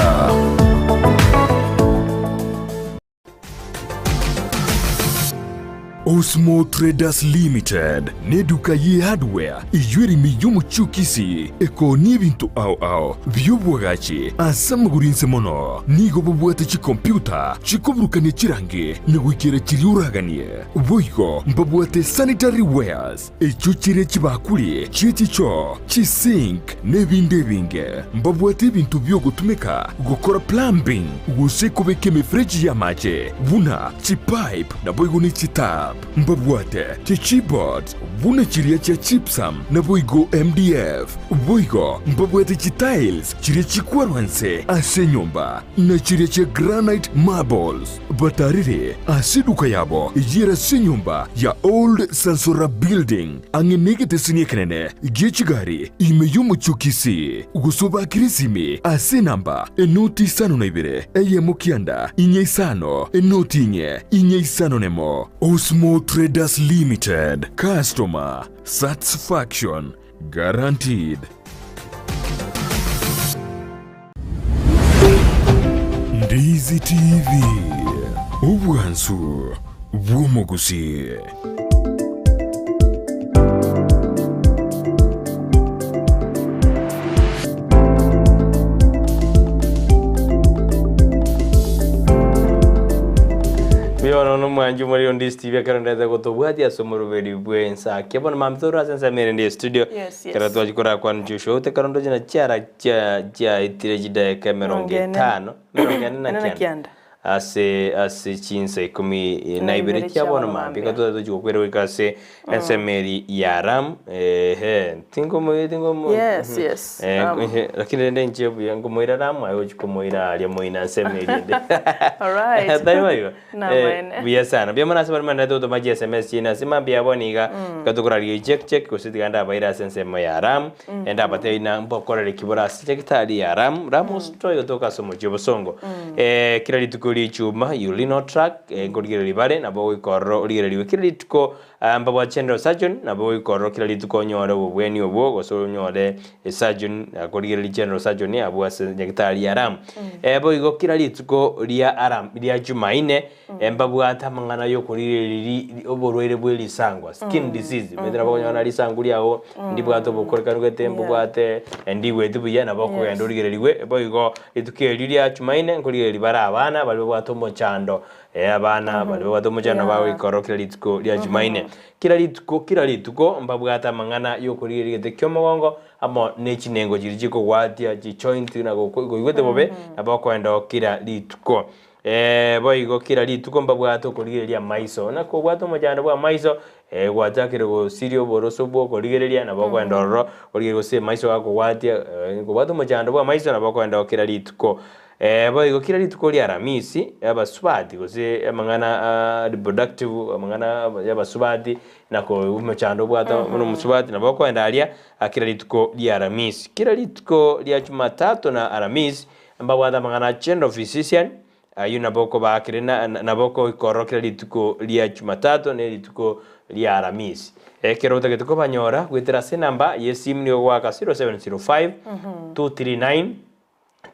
Osmo Traders Limited neduka ye hardware eyio ere ime y'omochie o Kisii ekoonia ebinto ao ao bi'obwagachi ase amagoro inse mono. Nigo bobwate chikompyuta chikoburukania chirangi na goikera chiria oraganie. Boigo mbabwate sanitary wares echio chire chibakuri chie chichoo, chisink na ebinde ebinge. Mbabwate ebinto bi'ogotumeka gokora plumbing gose kobeka emefereji y'amache buna chipipe naboigo ne chitap. Mbabwate chichipboards buna chiria chia gypsum naboigo MDF. Boigo mbabwate chitiles chiria chikwarwa nse ase enyomba na chiria chia granite marbles. Batarire ase eduka yabo eyere ase enyomba ya Old Sansora Building ang'e negeteseni ekenene gie chigari ime y'omochie o Kisii, gose obakere esimi ase enamba enoti isano na ibere eyemo kianda inye isano enoti inye inye isano nemo. Osmo Traders Limited, customer satisfaction guaranteed. Ndizi TV, obwansu bw'omogusii. Mbuya bono nomwanchi omoriri onde Steve ekero ndete gotobwatia ase omoroberi bw'ensakia bono mambia tore ase ensemo ere ndi estudio Yes, yes. ekero twachia korakwana Joshua ote ekero ndoche na chiara chia chiaetire chidaeka emerongo Emerongo ene. etano emerongo ene na Ene na kianda kianda. ase ase chinsa ikomi na Na ibere ibere chia chia bono bono mambia mambia. iga totagete tochia gokwera goika ase ensemo eri ya Ram ehe tingomo tingomo Yes, yes. Eh, lakini rende inche buya nkomoira Ram aye ochia komoira aria moina ensemo eria ende. Alright. Tari boigo? Namaene. Buya sana. Mbuya mono ase baria mwanderete gotoma chi SMS chiaino ase mambia ya bono iga, iga tokoraria check check gose tiga ndabaire ase ensemo ya Ram, naende ndabatebi ng'a mbokorere ki bore ase chagitari ya Ram, Ram Hospital igo toka ase omochie o Bosongo. Kera rituko. rituko ria Ichuma urinal tract nkorigereria bare nabo ogoika ororo origereriwe kera rituko mbabwate general surgeon nabo ogoika ororo kera rituko onyore obobweni obwo gose onyore esurgeon akorigereria general surgeon abwo ase nyagetari ya Ram. Boigo kera rituko ria aram ria Jumaine mbabwate amang'ana yokorigereria oborwaire bwe risangwa skin disease omanyete nabo okonyora na risangu riago ndibwate obokorekanu gete mbobwate ndigweti buya nabo okogenda origereriwe boigo Rituko erio ria Chumaine nkorigereria bare abana baria babwate omochando, ee, abana baria babwate omochando bagoikora kera rituko ria Chumaine. Kera rituko, kera rituko mbabwate amang'ana y'okorigereria egete ki'omogongo amo ne chinengo chiria chikogwatia chijoint na koigwete bobe, nabo okoenda oo kera rituko. Ee, boigo kera rituko mbabwate okorigereria amaiso. Na kobwate omochando bw'amaiso, ee, gwachakire gosiria oboroso bw'okorigereria, nabo okoenda ororo origererie gose amaiso gakogwatia, ee, kobwate omochando bw'amaiso nabo okoenda oo kera rituko. Ee, boigo kera rituko ria Aramisi, abasubati gose amang'ana a reproductive, amang'ana y'abasubati, na ko omochando obwate buna omosubati, nabo okoenda aria kera rituko ria Aramisi. Kera rituko ria Jumatatu na Aramisi, Mbabwate amang'ana a General Physician, ayio nabo okobaakire na nabo okoikorora kera rituko ria Jumatatu ne rituko ria Aramisi. Ekero otagete kobanyora goetera ase enamba y'esimu nigo ogoaka 0705 239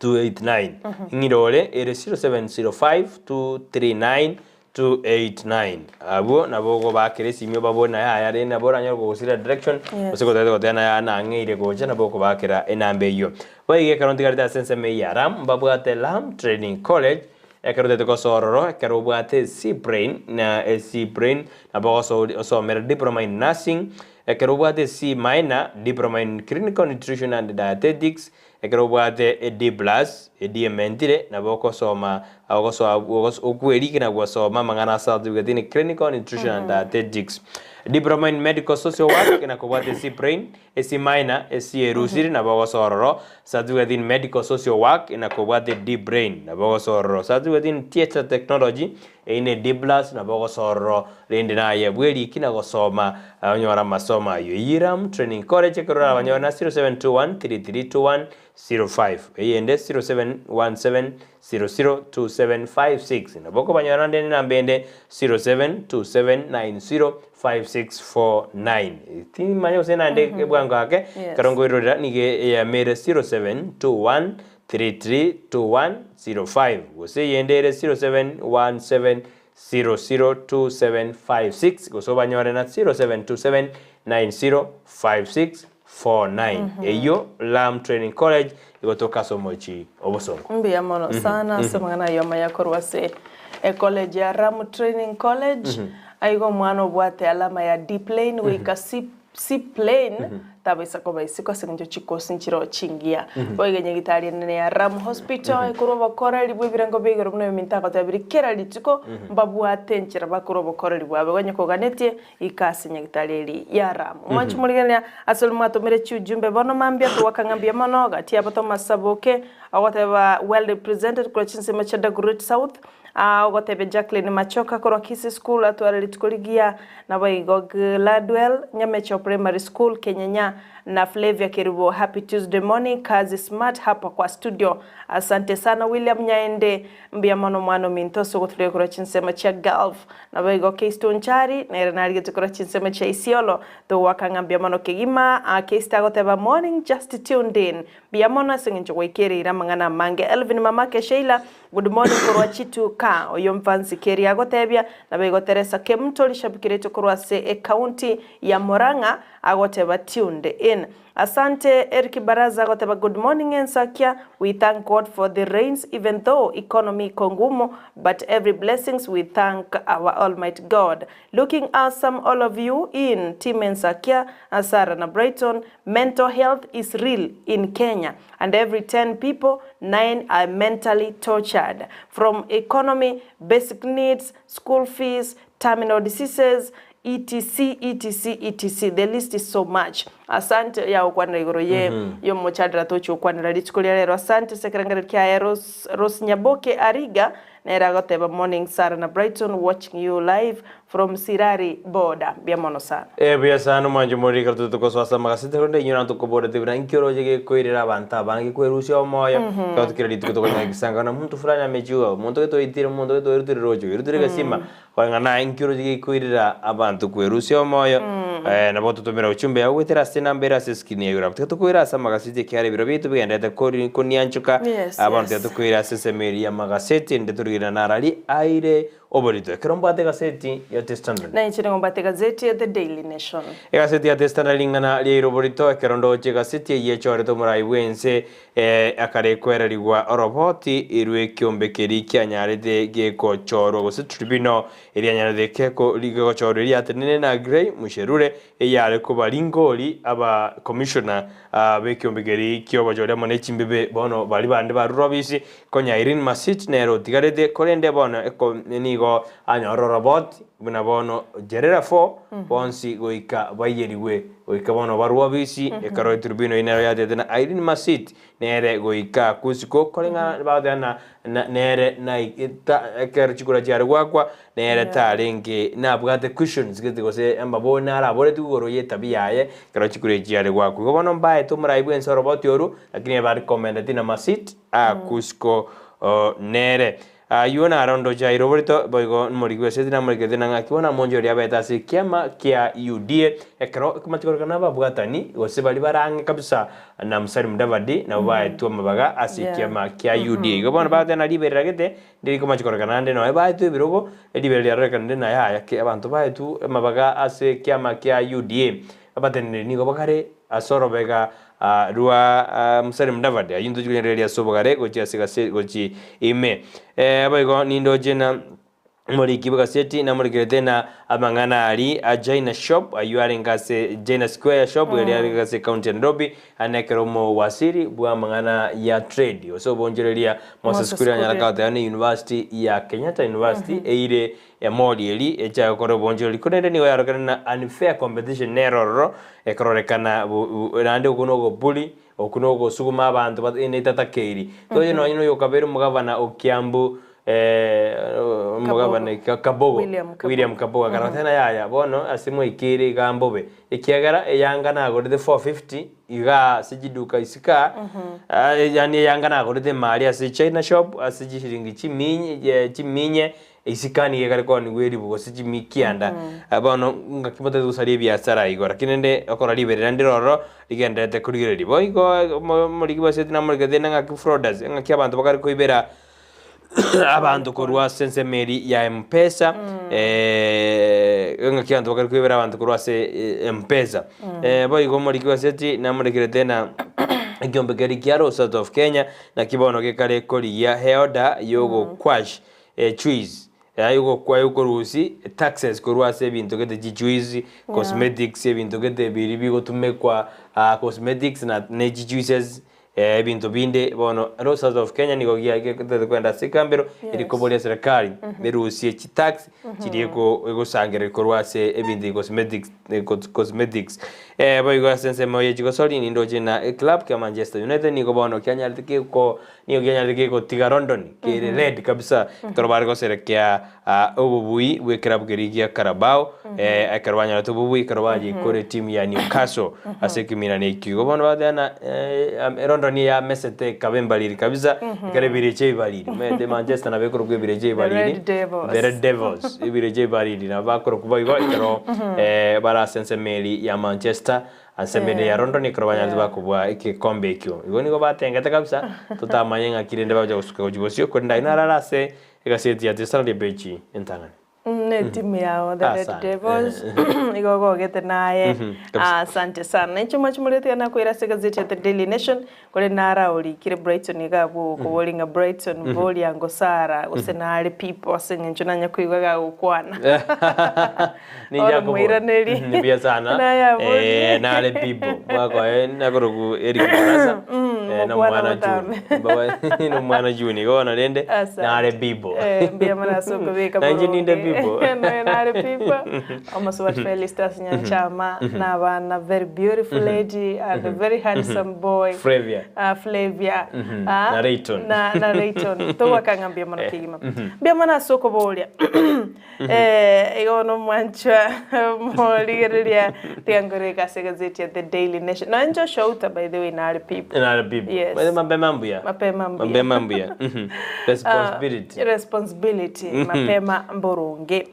289. Ing'irore ere 0705 239 289 Abwo nabo okobaakera esimi obabore naye aya rende nabo oranyore kogosira direction Yes. gose gotagete goteba naye aya nang'eire gocha nabo okobaakera enamba eyio. Boigo ekero ntigarete ase ensemo eye ya Ram, mbabwate Ram Training College, ekero otagete gosoa ororo, ekero obwate C brain na C brain nabo ogoso osomere diploma in nursing, ekero obwate C minor, diploma in clinical nutrition and dietetics, Ekero obwate e D plus, e D ementire, nabo okosoma ogosoa okweriki na gosoma amang'ana ase certificate in clinical nutrition and dietetics. Diploma in medical social work na kobwate C plain, e C minor, e C erusiri nabo ogosoa ororo. Certificate in medical social work na kobwate D brain nabo ogosoa ororo. Certificate in theatre technology Eyio ne D plus nabo ogosoa ororo rende naye bweriki na gosoma onyore amasomo ayio. Hiram Training College ekero orabanyore na 0721332105 eyende 0717002756 nabo okobanyora naende nenamba ende 0727905649 timanya gose naende bwango ake ekero nkoirorera nigo eyamere 0721 332105 gose eyende ere 0717002756 gose obanyore na 0727905649 eyio Lam Training College egotoka ase omochi o Bosongo. Mbuya mono sana ase amang'ana ayio amaya korwa ase ecollege ya Ramu Training College. Aiga omwana obwate alama ya D plain goika C C plane tabaisa koba isiko ase eng'encho chikosi nchireo chingiya. Boigo enyagitari enene ya Ram Hospital ekorwa obokoreri bw'ebirengo bia igoro buna oyominto agotebirie kera rituko mbabwate enchera bakorwa obokoreri bwabo. Igo onye koganetie ika ase enyagitari eri ya Ram. Mwanche morigereria ase oria mwatomire chiujumbe bono mambia togwaka ng'a mbuya mono gati yabo Thomas Saboke ogoteba well represented korwa chinsemo chia Dagoretti South. Aa ogotebia Jacqueline Machoka korwa Kisii School atware rituko rigiya, naboigo Gladwell Nyamecho Primary School Kenyenya na Flavia Kerubo Happy Tuesday morning kazi smart hapa kwa studio Asante sana William Nyaende mbuya mono omwana ominto ase ogoturia korwa chinsemo chia Gulf naboigo Keisto Onchari nere narigete korwa chinsemo chia Isiolo togoaka ng'a mbuya mono kegima Aa Keisto agoteba morning just tuned in mbuya mono ase eng'encho gwaikereire amang'ana amange Elvin mamake Sheila Good morning korwa chituka. Oyo mfansi keri agotebia naboigo Teresa Kemunto rishabikiretwe korwa ase ecounty ya Murang'a agoteba tuned in. Asante Eric Baraza agoteba good morning Ensakia we thank God for the rains even though economy iko ngumu but every blessings we thank our almighty God. Looking awesome all of you in team Ensakia, Sarah na Brighton Mental health is real in Kenya and every 10 people, 9 are mentally tortured. From economy, basic needs, school fees, terminal diseases, etc etc etc the list is so much. Asante yagokwanera igoro ye y'omochandera tochi gokwanera rituko ria rero. Asante ase ekerengererio kiaye Rose, Rose Nyaboke Ariga nere agoteba morning Sarah na Brighton watching you live from Sirari border. Mbuya mono sana. Eh, buya sana omwancho more ekero totete gosoa ase amagaseti rende inyora ntokoborete buna inki oroche gekoirera abanto abange kwerusia omoyo ekero kera rituko tokonyora egesango na omonto fulani amechiwa omonto gete oitire omonto gete oirutire roche oirutire egesima Koreng'ana naye inki oroche gekoirera abanto kwerusia omoyo? Eh, nabo ototomera ochumbe yao goetera ase enamba ere ase escreen ya igoro abwo. Tiga tokoira ase amagaseti ekiagera ebiro biaito bigenderete kori konianchoka. Yes, Abanto tiga yes. tokoira ase ensemo eria y'amagaseti erinde torigereria narari aire oborito. Ekero mbwate egaseti ya The Standard. Na inche nigo mbwate egazeti ya The Daily Nation. Egaseti ya The Standard ring'ana riaire oborito ekero ndoche egaseti eyio echorete omorai bw'ense Akare kwererigwa oroboti rw'ekiombe keria kianyarete gegochorwa gose tribunal erianyarete gegochorwa eria yatenenire na Aggrey Muchelule eyare koba ringori aba commissioner b'ekiombe keria ki'obochori amo ne chimbibe bono baria bande barure obisi konya Irene Masit nere otigarete korende bono nigo anyorire oroboti buna bono Jerera 4 bonsi goika baiyerigwe Goika bono barue obisi, ekero eturubino eyio nero yatete na Irene Masit nere goika Kusiko, koreng'ana bagoteba na na nere naita ekero chikura chiare goakwa, nere tarenge nabwate questions gete gose amabori naraboretigwe igoro ya etabia yaye ekero chikura echi chiare goakwa. Igo bono mbaete omorai bwense oroboti orwo, lakini ebarecommendeti na Masit aa Kusiko nere. Ayio naro ndoche aire oborito, boigo nomoriki bw'esegi namorikete na ng'aki bono amonche oria abete ase ekiama kia Yudea, ekero ekomachia kororekana ababwatani, gose baria bare ang'e kabisa na Musalia Mudavadi, nabwo baetwe amabaga ase ekiama kia Yudea. Igo bono bagateba na riberera gete ndiri komachi kororekana naende nonya baetwe ebirogo, riberera riarorekanire na yaya ki abanto baetwe amabaga ase ekiama kia UDA. Abateneneri nigo bakare ase orobega rwa Musalia Mudavadi, ayio ntochi konyerereria ase obogare gochia ase gase gochi ime. Boigo nindoche na omoriki bw'egaseti namorikerete na amang'ana aria a Jaina Shop ayio arenge ase Jaina Square Shop eria arenge ase ekaunti ya Nairobi ande ekero omowasiri bw'amang'ana ya trade gose obonchoreria Moses Moses Kuria anyara Kuria. goteba ne university ya Kenyatta University eire Emori eri echa gokora obonchoreri, korende nigo yarokire na unfair competition nere ororo ekororekana naende okwo nogoburi, okwo nogosuguma abanto netatakeiri. Toche nonye noyo okabeire omogavana o Kiambu omogavana Kabogo, William Kabogo. William Kabogo akarora tena yaya bono ase mwaikeire igaa mbobe, ekiagera eyanga nagorete 450 igaa ase chiduka isiko aa, yaani eyanga nagorete emari ase China shop ase chishiringi chiminye chiminye Isiko nigo ekare koonigwa eribu gose chimi kianda. Bono ngaki motagete gosaria ebiasara igo, lakini rende okora riberera ndire ororo rigendererete korigereria. Boigo omoriki bw'esegi namorikete rende ng'aki frauders, ng'aki abanto bakare koibera abanto korwa ase ensemo eria ya mpesa, ng'aki abanto bakare koibera abanto korwa ase mpesa. Boigo omoriki bw'esegi namorekerete na ekiombe keria kia Roads of Kenya, naki bono gekare korigia heorder yogoquash Echuice, yaye ogokwa yokorusia taxes korwa ase ebinto gete chichuice, cosmetics, ebinto gete biria bigotumekwa cosmetics na ne chijuices, ebinto binde bono ero South of Kenya nigo giagetete kogenda ase ekambero eri koboria serikali erusie chitax chiria egosangereria korwa ase ebinto ebi cosmetics cosmetics. Boigo ase ensemo ye chigosori nindoche na eclub kia Manchester United nigo bono kianyarete geko Nigo kianyarete gegotiga London kere red kabisa ekero bare goserekea obobui bw'ekerabu keria gia Carabao ekero banyorete obobui ekero bayeikore etimu ya Newcastle ase ekeminano ekio. Igo bono bagoteba ng'a London eyamesete ekaba embariri kabisa ekero ebirecha ebibariri omanyete Manchester nabo ekorokwa ebirecha The ebibariri Red Devils. The Red Devils ebirecha ebibariri nabo bakorokwa boigo ekero bare ase ensemo eria ya Manchester Ase emere ya London ekero banyarete bakobua egekombe ekio. Igo nigo batengete kabisa, totamanye ng'aki rende bagocha gosuka gochia bosio, korende ayio narare ase egaseti ya The Standard epeji entang'ani. Ne timu yao the Red Asante. Devils igo ogogete naye Kabisa. asante sana na inche mwachi morete nakoira ase egazeti ya The Daily Nation kore nara orikire Brighton iga abwo okobori ng'a Brighton boria ngosara gose nare people ase eng'encho nanya koigwa gagokwana Ninche Bono akobora. moiraneri. Mbuya sana. Naye aborie. Eh, nare bibo. Mwaka oye nakoroku Eric Barasa. Eh, mokwana nomwana botambe. June. Baba- nomwana June igo bono rende Asante. nare bibo. Eh, mbuya mono ase okobeka Nainche ninde boronge. bibo. Noe nare bibo. Omosubati Felistus Nyanchama na abana very beautiful lady and a very handsome boy. Flavia. Ah, Flavia. Ah, Na Rayton. Na, na Rayton. Togwaka ng'a mbuya mono kegima. Mbuya mono ase okoboria. Eh, igo bono omwanchwa morigereria tiga nkoreke ase egazeti ya The Daily Nation. Nonya inche oshouta by the way nare people. Nare bibo. Yes. Bale mapema mbuya. Mapema mbuya. Mapema mbuya. Responsibility. Responsibility mapema mboronge.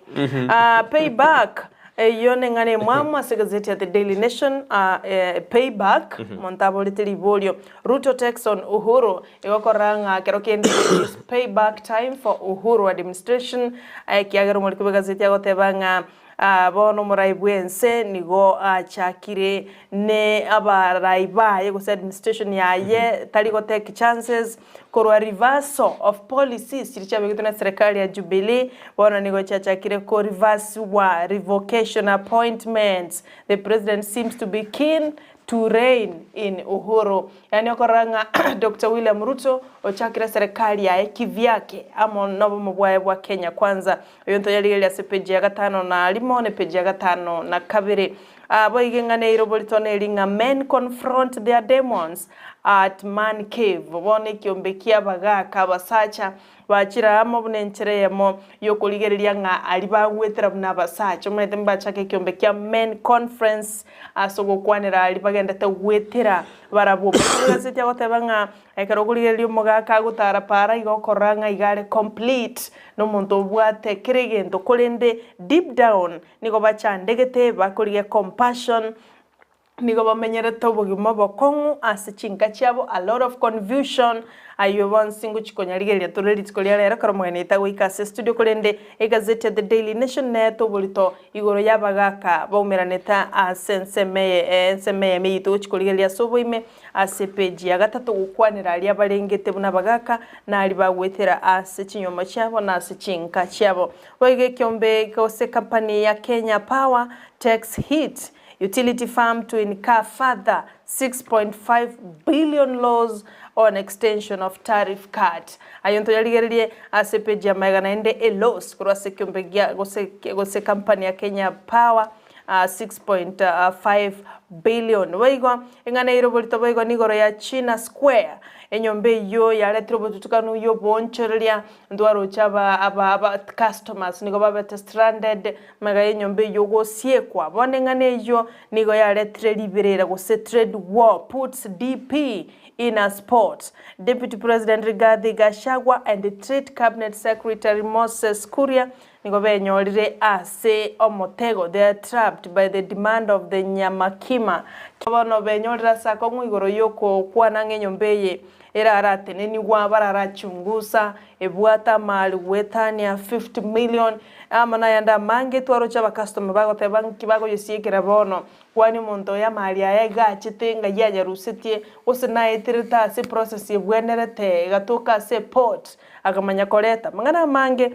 Ah, payback eyio neng'ana emwamu ase egazeti ya The Daily Nation ah, eh, payback monto aborete riborio Ruto takes on Uhuru egokorora ng'a kero kende it is payback time for Uhuru administration ekiagera omoriki bw'egazeti agoteba ng'a ah, bono omorai bw'ense nigo achakire ne abarai baye gose administration yaye tari go take chances korwa reversal of policies chiria chiabegetwe na serikali ya Jubilee bono nigo chiachakire ko reversiwa revocation appointments the president seems to be keen to reign in Uhuru yaani okorora ng'a Doctor William Ruto ochakire serikali yaye kivyake amo nobomo bwaye bwa Kenya Kwanza. Oyo ntoyarigereria ase page ya gatano na rimo ne page ya gatano na kabere. Boigo eng'ana eire oborito neri ng'a men confront their demons at man cave. Bono ekiombe kia abagaka abasacha bachire amo buna enchera eyemo yokorigereria ng'a aria bagwetera buna abasacha. Omanyete mbachake ekiombe kia men conference ase ogokwanera aria bagendete gwetera barabwo. Omogazeti agoteba ng'a ekero okorigereria omogaka agotara para igo okorora ng'a iga are complete, na omonto obwate kera egento korende deep down Nigo bachandegete, bakorigia compassion, nigo bamenyerete obogima obokong'u ase chinka chiabo, a lot of confusion, ayio bonsi ngochia konyarigereria tore rituko ria rero ekero omogeni oito agoika ase estudio korende egazeti ya The Daily Nation neyete oborito igoro y'abagaka baumeranete ase ensemo eye ensemo eyemo eyio togochia korigereria ase oboime Ase epeji ya gatato gokwanera aria abarengete buna abagaaka, na aria bagwetera ase chinyomba chiabo na ase chinka chiabo. Boigo ekeombe gose company ya Kenya Power takes hit, utility firm to incur further 6.5 billion loss on extension of tariff cut. Aye ntoyarigererie ase epeji ya magega naende e loss korwa ase ekeombe gia gose gose company ya Kenya Power 6.5 billion. Boigo eng'ana eire oborito boigo nigoro ya China Square, enyomba eyio yaretire obotutukanu y'oboonchoreria, ntwaroche aba aba aba customers nigo babete stranded magega y'enyomba eyio gosiekwa. Bono eng'ana eyio nigo yaretire riberera gose trade war puts DP in a spot. Deputy President Rigathi Gachagua and Trade Cabinet Secretary Moses Kuria Nigo benyorire ase omotego, they are trapped by the demand of the nyamakima. Bono benyorire ase akong'u igoro y'okokwana ng'a enyomba eye eraratenenigwa, bararachungusa, ebwate amari goetania 50 million, amo nayande amange. Twaroche abakastoma bagoteba nki bagoyesiekera bono, kwani omonto oyo amari aya iga achete ng'ai anyarusetie, gose naeterete ase eprocess ebwenerete egatoka ase eport. Akamanya koreta amang'ana amange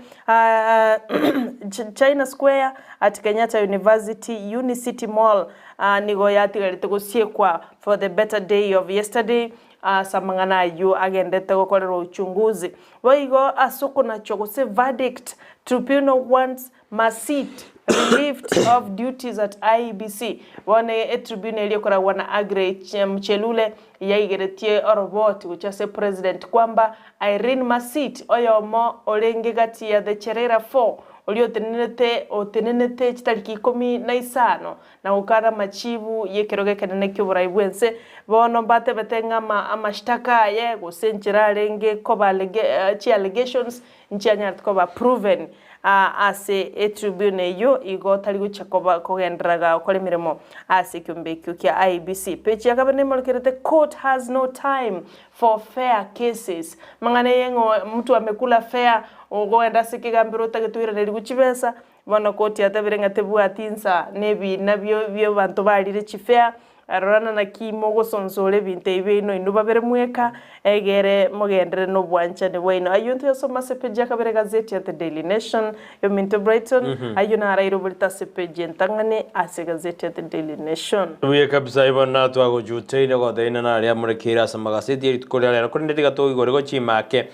China Square at Kenyatta University Unicity Mall nigo yatigarete gosiekwa for the better day of yesterday ase amang'ana ayio agendete gokorerwa uchunguzi. Boigo ase okonachwa gose verdict, Tribunal wants Masit relieved of duties at IEBC. Bono etribunal eria ekoragwa na Aggrey Muchelule yaigeretie oroboti gochia ase President kwamba Irene Masit oyomo orenge gati ya the Cherera Four oria otenenete otenenete chitariki ikomi na isano na gokana amachibu y'ekerogo ekenene ki'oborai bw'ense. Bono mbatebete ng'a ama amashtaka aye gose enchera arenge koba allege chiallegations Nchianyarete koba proven ase etribune eyio, igo tari gochia koba kogenderera gokora emeremo ase ekiombe ekio kia IEBC. Page ya kabere nemorekerete court has no time for fair cases. Mang'ana eye ng'o mtu amekula fair ogenda ase ekegambero otagete oiranerigwe chibesa, bono court yatebire ng'a tebwati insa na ebina bio bio abanto barire chifair. Rora naki mogosonsora ebinto ebi biaino inwe babere mweka, egere mogenderere nobwanchani bwaino. Ayio ntoyasome ase epeji ya kabere egazeti ya The Daily Nation. Yominto Brighton, ayio naraire oborito ase epeji entang'ani ase egazeti ya The Daily Nation. Buya kabisa igo natwagochuteire goteina naria amorekeire ase amagaseti ye rituko ria rero, korende tiga toigore gochima ake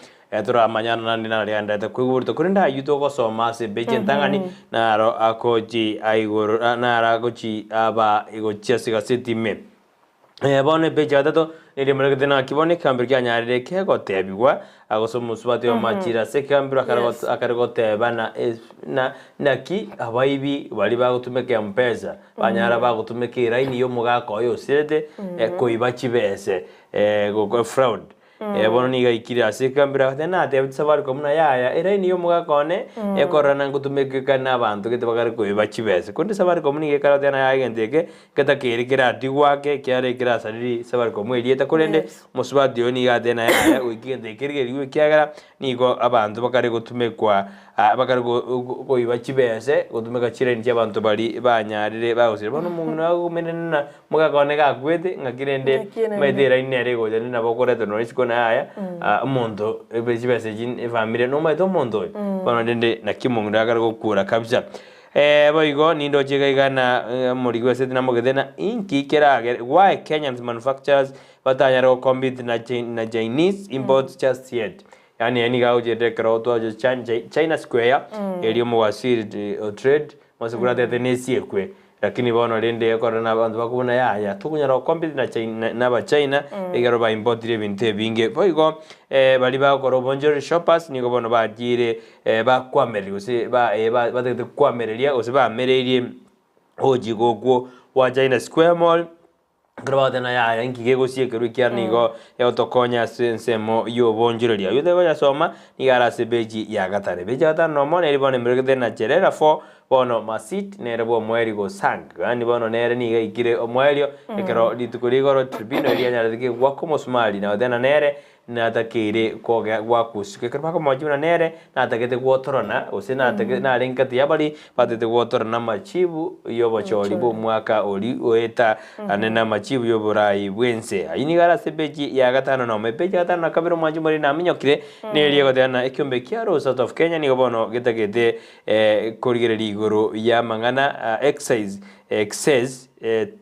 toramanyana naende naria agenderete koigwa oborito. Korende ayio togosoma ase epeji entang'ani naro agochi aigoro naro agochi aba gochia ase egaseti ime. Bono epeji ya gatato nigo emoregete naki bono ekegambero kianyarire kegotebigwa gose omosubati oyomo achire ase ekegambero akare Yes. akare goteba na es na naki abaibi baria bagotumeka mpesa banyara bagotumeka eraini ya omogaka oye osirete koiba chibese goko fraud. Bono nigo aikire ase ekegambero agateba natebete Safaricom buna yaya eraini ya omogaka one ekororana ngotumeka na abanto gete bakare koiba chibesa. Korende Safaricom nigo ekare goteba yaya egento eke getakeire keratigwe ake ekiagera ekerasariri Safaricom erieta korende Yes. omosubati oyo nigo ateba naye yaya goika egento eke kerigerigwe ekiagera nigo abanto bakare gotumekwa bakare koiba chibese gotumeka chiraini chia abanto baria banyarire bagosira. Bono omong'ina agomenene na Omogaka one gakwete, ng'aki rende Ng'aki rende. omanyete eraini nere egocha rende nabo okoretwa nonye isiko naye aya, omonto ebe chibesa echi efamiri nomanyete omonto oyo, bono rende naki omong'ina akare gokura kabisa. Boigo nindoche iga iga na omoriki bw'eseti namogete na inki keragere why Kenyans manufacturers batanyare go compete na na Chinese imports just yet. Yaani eye nigo agochete ekero twacha China Square, eria omowaziri o trade, Mose kuratete nesiekwe, lakini bono rende ekorora na abanto bakobuna yaya, tokonyara gocompete na China na abachina ekero baimportire ebinto ebinge. Boigo baria bagokora obonchoreri shoppers nigo bono bachiire bakwamereria gose ba batagete kwamereria gose bamereirie ogochika okwo gwa China Square Mall. Ekero bagoteba yaya inki gegosiekerwa ekiagera nigo egotokonya ase ensemo y'obonchoreria. Oyio otakoyasoma nigo are ase epeji ya gatano. Epeji ya gatano nomo neri bono emeroketie na Cherera 4 bono Masit nere bw'omoerio Gosang yaani bono nere nigo aikire omoerio ekero rituko rigoro tribunal eria yanyarete kegwaka omosumari na goteba nere Natakeire kogea gwakusika. Ekero bakomochia buna nere natagete gwotorana, gose natagete narenge gati y'abaria batagete gwotorana amachibu y'obochori bw'omwaka oria oeta ane namachibu y'oborai bw'ense. Ayio nigo are ase epeji ya gatano nomo. Epeji ya gatano na kabere omwanchi omoriri naminyokire neria egoteba ng'a ekiombe kia Roads Out of Kenya nigo bono getagete korigereria igoro y'amang'ana excise excess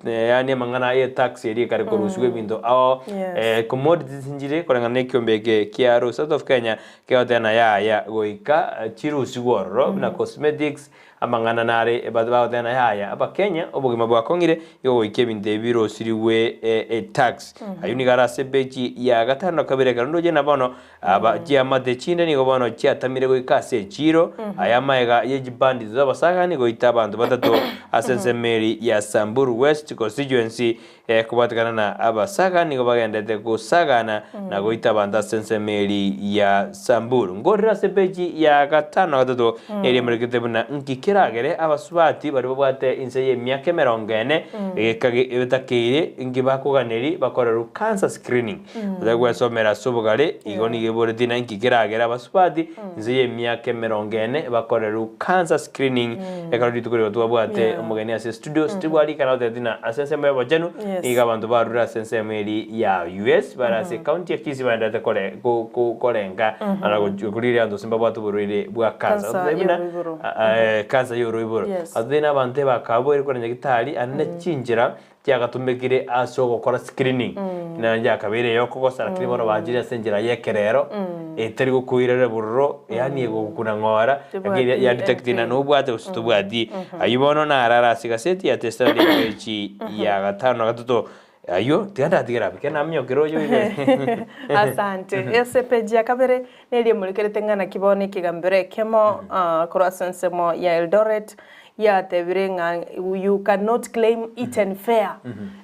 yaani amang'ana ye tax eria ekare korusigwa ebinto ao Yes. commodities nchire koreng'ana na ekiombe eke kia Roads Authority of Kenya kegoteba na yaya goika chirusigwe ororo buna cosmetics amang'ana nare bagoteba na yaya abakenya obogima bwakong'ire igo goika ebinto ebi birosirigwe etax. Ayio nigo are ase epeji ya gatano na kabere ekero ndoche na bono Aba chiamate chinde nigo bono chiatamire goika ase echiiro, aya amaega ye chibanditi z'abasagani goita abanto batato ase ensemo eri ya Samburu West Constituency ekobwatekana na abasaga nigo bagenderete gosagana na goita abanto ase ensemo eri ya Samburu. Nkorire ase epeji ya gatano na gatato neri emorekete buna nki keragere abasubati baria babwate inse y'emiaka emerongo ene egeka betakeire nki bakoganeri bakorerwe cancer screening. Otari gwesomera ase obogare, igo nigo eboretie na inki keragere abasubati inse y'emiaka emerongo ene bakorerwe cancer screening ekero rituko rigo twabwate Yeah. omogeni ase studio tibwari ekero agotebetie ng'a ase ensemo y'obochenu Yes. nigo abanto barure ase ensemo eri ya US bare ase county ya Kisii baenderete kore ko- ko- korenga ana gochi korigereria abanto gose mbabwate oborwaire bwa cancer. Cancer Ototebie buna y'oroiboro. cancer y'oroiboro. Yes. Ototebie na abanto ebakaboire korwa nyagetari ande chinchera Chiagatumekire ase ogokora screening, na yakabeire eyokogosa lakini bono banchire ase enchera y'ekerero, etari gokoirera bororo, yaani egokuna ng'ora, Tebwati lakini ya detect na anything. nobwate gose tobwati. Ayio bono narara ase egaseti ya The Standard epeji ya gatano na gatato, ayio tiga ndatigere abwo, ekero naminyokire oyo oige. Asante. Ase epeji ya kabere, neri emorekerete ng'a naki bono ekegambero ekemo korwa ase ensemo ya Eldoret, Yatebire ng'a you cannot claim eaten fare.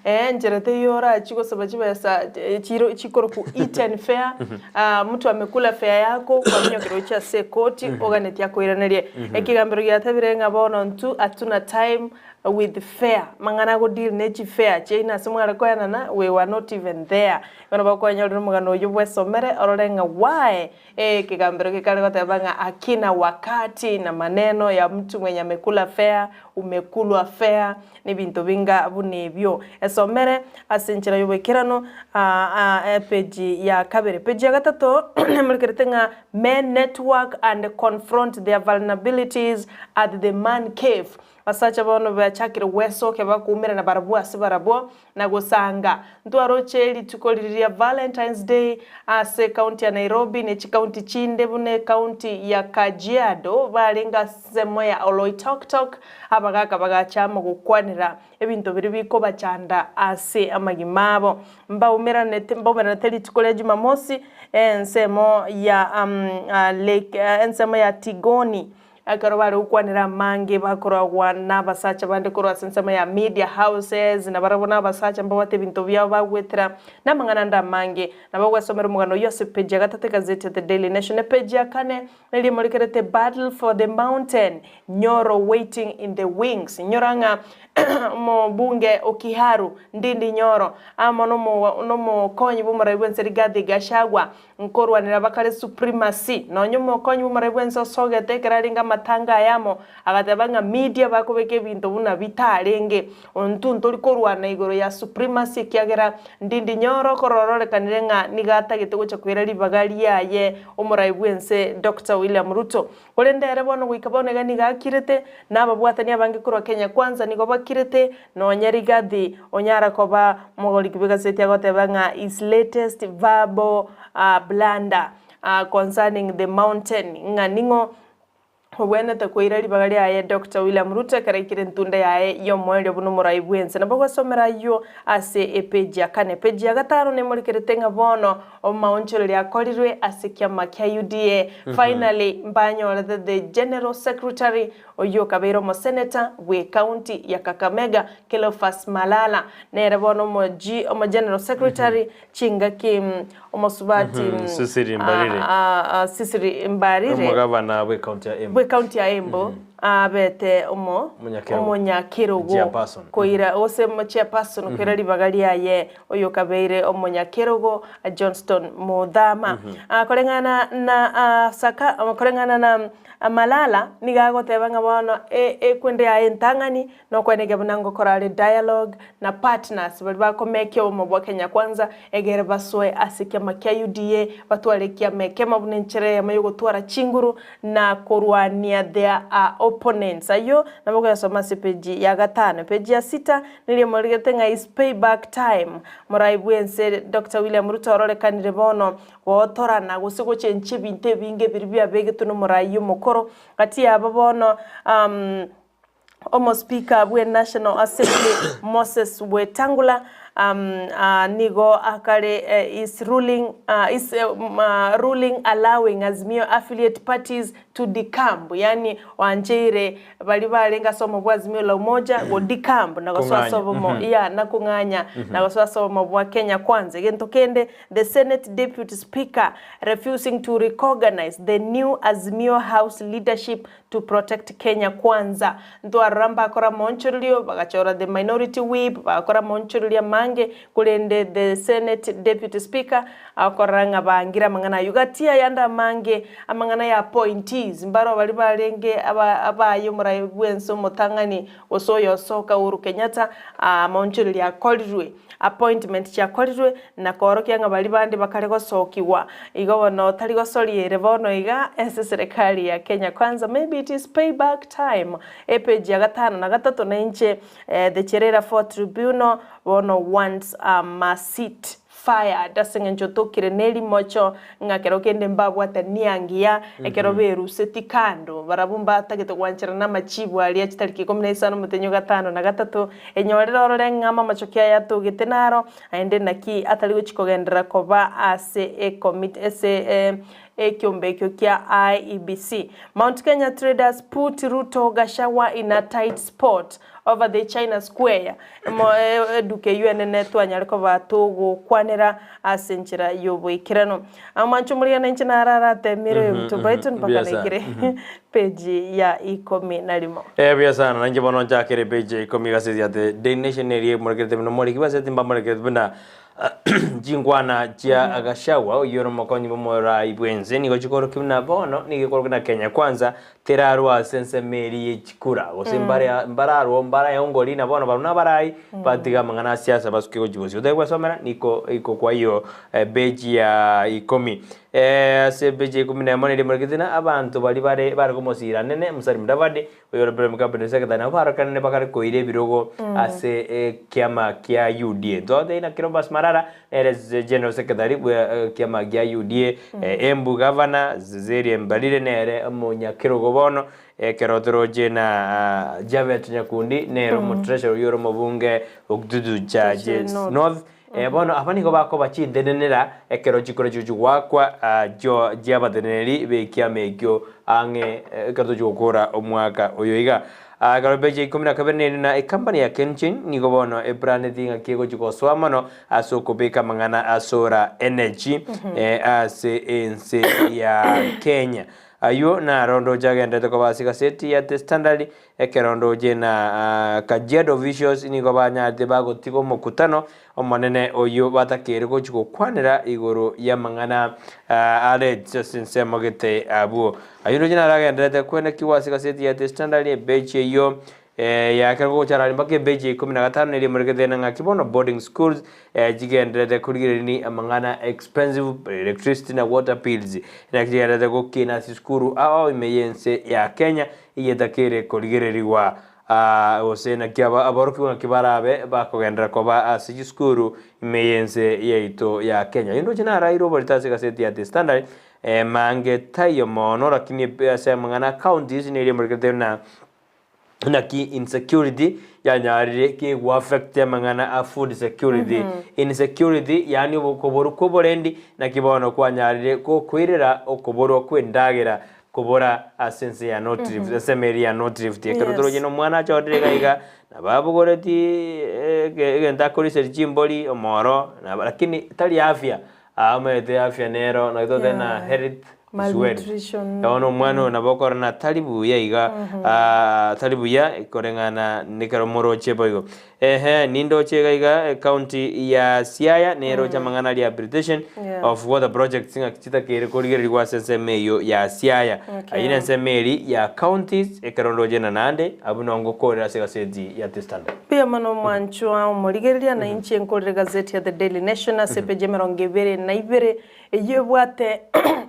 Eh, enchera teiyo orachie gosaba chibesa chiro chikorokwa eaten fare, ah mtu amekula fare yako kwaminyokera gochia ase ekoti oganetie akoiranerie. Ekegambero giatebire ng'a bono intwe hatuna time with fare, amang'ana ago deal ne chifare chiaino ase mware koenana we were not even there. Bono bakwanyorire omogano oyio bwesomere orore ng'a why Ekegambero gekare goteba ng'a akina wakati na maneno ya mtu mwenye amekula fare. fair, umekulwa fair, na ebinto binga buna ebio. Esomere ase enchera y'oboikeranu epeji ya kabere. Epeji ya gatato nemorekerete ng'a men network and confront their vulnerabilities at the man cave. Abasacha bono bachakire gwesokia bakoumerana barabwo ase barabwo na gosanga. Ntwaroche rituko riria ria Valentine's Day ase ekaunti ya Nairobi ne chikaunti chinde buna ekaunti ya Kajiado barenge ase ensemo ya Oloitoktok abagaka bagacha amo gokwanera ebinto biria bikobachanda ase amagima abo. Mbaumeranete mbaumeranete rituko ria Jumamosi ensemo ya Lake ensemo ya Tigoni Ekero bare gokwanera amange bakoragwa nabasacha bande korwa ase ensemo ya media houses, na barabwo nabasacha mbabwate ebinto biabo bagwetera, na amang'ana ande amange. Nabo ogwesomera omogano oyio ase page ya gatato egazeti ya The Daily Nation. Epage ya kane neria emorekerete Battle for the Mountain, Nyoro waiting in the wings. Inyora ng'a omobunge o Kiharu, Ndindi Nyoro, amo nomokonyi bw'omorai bw'ense Rigathi Gachagua, Nkorwanera bakare supremacy. Nonya omokonyi bw'omorai bwense osogete ekero arenge amatanga aya amo, agateba ng'a media bakobeka ebinto buna bitarenge. Ontwo ntori korwana igoro ya supremacy ekiagera Ndindi Nyoro korororekanire ng'a nigo atagete gocha koira ribaga riaye omorai bwense Doctor William Ruto. Korende ere bono goika bono iga nigo akirete, na ababwatani abange korwa Kenya Kwanza nigo bakirete, nonya Rigathi onyara koba omogoriki bw'egaseti agoteba ng'a his latest verbal blunder concerning the mountain ng'a ning'o obwenerete koira ribaga riaye Doctor William Ruto ekero aikire entunda yaye y'omoerio buna omorai bw'ense. Nabo gwasomera ayio ase epeji ya kane. Epeji ya gatano nemorekerete ng'a bono Omoonchoreria akorirwe ase ekiama kia UDA. Finally mbanyorete the General Secretary oyio okabeire omosenator bwe county ya Kakamega Cleophas Malala nere bono omo G omo General Secretary chingaki omosubati Cecily Mbarire. Cecily Mbarire Omogavana bwe county ya Embu. bwe county ya Embu abete omo Omonyakerogo. omonyakerogo Chairperson. koira gose chairperson koira ribaga riaye Oyokabeire omonyakerogo Johnston Muthama. Koreng'ana na Saka, koreng'ana na Malala nigo agoteba ng'a bono ekwende yaye entang'ani nokwenegya buna ngokora are dialogue na partners baria bakomekia obomo bwa Kenya Kwanza egere basoe ase ekiama kia UDA batware ekiama ekemo buna enchera eyemo yogotwara chinguru na korwania their opponents. Ayio nabo okoyasoma ase epeji ya gatano. Epeji ya sita Nirio morigete ng'a is pay back time. Morai bw'ense Doctor William Ruto ororekanire bono gotorana gose gochenchia ebinto ebinge biria biabegetwe nomorai omokoro. Gati yabo bono um, omo speaker bwe National Assembly Moses Wetangula um, uh, nigo akare uh, is ruling, uh, is, uh, ruling allowing Azimio affiliate parties to decamp, yaani oancheire Baria barenge ase obomo bwa Azimio la Umoja go decamp na gosoa ase Kong'anya. obomo ya na kong'anya na gosoa ase obomo bwa Kenya Kwanza. Egento kende, the Senate Deputy Speaker refusing to recognize the new Azimio House leadership to protect Kenya Kwanza. Ntwarora mbakora amaonchorerio, bagachora the minority whip, bagakora amaonchorerio amange, korende the Senate Deputy Speaker agokorora ng'a bangire amang'ana ayio. Gati ayande amange, Amang'ana ya appointees, mbaro baria barenge aba abaye omorai bwense omotang'ani gose oyosoka Uhuru Kenyatta, amaonchoreria akorirwe, appointment chiakorirwe, na koorokia ng'a baria bande bakare gosokigwa. Igo bono tari gosoria ere bono iga ase serikali ya Kenya Kwanza, maybe it is pay back time. Epage ya gatano na gatato nainche the Cherera Fort Tribunal bono wants a seat. Fired, ase engencho tokire nerimocho, ng'a kero kende mbabwate nia ngiya, ekero beruseti kando, barabwo mbatagete gwancherana amachibu aria chitariki ikomi na isano omotenyi o gatano na gatato, enyorere orore ng'a amamochoki aya atogete naro, naende naki atari gochia kogenderera koba ase ekomiti ase ekiombe ekio kia IEBC. Mount Kenya traders put Ruto Gachagua in a tight spot. Over the China Square, eduka eyio enene twanyare koba togokwanera ase enchera y'oboikeranu. Omwancho omorigia nainche naro aratemire oyo ominto Brighton mpaka Buya sana. naikire page ya ikomi na rimo. Eh, buya sana nainche bono nchakere page ya ikomi gaseti ya The Daily Nation eria emorekerete buna omoriki bw'eseti mbamorekerete buna. Chinkwana chia Gachagua, oyio ore omokonyi bw'omorai bw'ense, nigo chikorokia buna bono nigo ekorokia buna Kenya Kwanza terarwe ase ensemo eria ye chikura, gose mbare mbararwo mbaraeongori na bono barabwo nabarai batiga amang'ana a siasa basuke gochia bosio. Otari gwesomera niko iko kwa hiyo ebeji ya ikomi. Ase ebeji ya ikomi na emo neria emorekete na abanto baria bare bare komosira anene Musalia Mudavadi Oyore Prime Cabinet Secretary nabo barokanire bakare koira ebirogo ase ekiama kia UDA. Ntwagotebia ng'a Cleophas Malala nere General Secretary bwe ekiama gia UDA, Embu Governor Cecilia Mbarire nere omonyakerogo bono, ekero toroche na Japhet Nyakundi nere omotreasurer oyore omobunge o Kitutu Church North. Bono aba nigo bakoba chintenenera ekero chikura chigochia goakwa chi'abateneneri b'ekiama ekio ang'e ekero tochia gokora omwaka oyo iga. Ekero peji ya ikomi na kabere nere na ecompany ya Kengen nigo bono eplaneti ng'aki egochia gosoa mono ase okobeka amang'ana a solar energy ase ense ya Kenya. Ayio naro ndoche agenderete koba ase egaseti ya The Standard Ekero ndoche na Kajiado officials nigo banyarete bagotiga omokutano omonene oyio batakeire gochia gokwanera igoro y'amang'ana are ase ensemo gete abwo. Ayio ndoche naro agenderete kwenekigwa ase egaseti ya The Standard ebechi eyio ya ekero gocha arari mpaka ebechi ya ikomi na gatano neria emorekete na ng'aki bono boarding schools chigendererete korigereria amang'ana expensive electricity na water bills naki chigendererete gokina ase chisukuru ao ime y'ense ya Kenya. Eyetakeire korigererigwa, gose naki aborokigwa naki barabe bakogenderera koba ase chisukuru ime y'ense yaito ya Kenya. Oyio ndoche narairwe oborito ase egaseti ya The Standard, mange taiyo mono lakini ase amang'ana a counties nigo emorekete buna naki insecurity yanyarire kegwa affect amang'ana a food security. Insecurity yaani okoborwa kwa oborendi naki bono kwanyarire gokoirera okoborwa kwa endagera Kobora ase ense ya North Rift, ensemo eria ya North Rift, ekero toroche na omwana achorire iga iga, nabo abogoreti egento akoriseria chimbori, omoro, nabo lakini tari afya, aa omanyete afya nero naki totebe na health is wealth. Malnutrition. Bono omwana oyo nabo okorora na tari buya iga, tari buya koreng'ana nekero moroche boigo. Ehe, nindoche iga iga ecounty ya Siaya neroche amang'ana rehabilitation Yeah. of water projects ng'aki chitakeire korigererigwa ase ensemo eyio ya Siaya. Okay. Ayio nensemo eri ya counties ekero ndoche na naende abwo noo ngokorera ase egaseti ya The Standard. Mbuya mono omwanchwa omorigereria, na inche nkorere egazeti ya The Daily Nation ase epeji emerongo ebere na ibere, eyio ebwate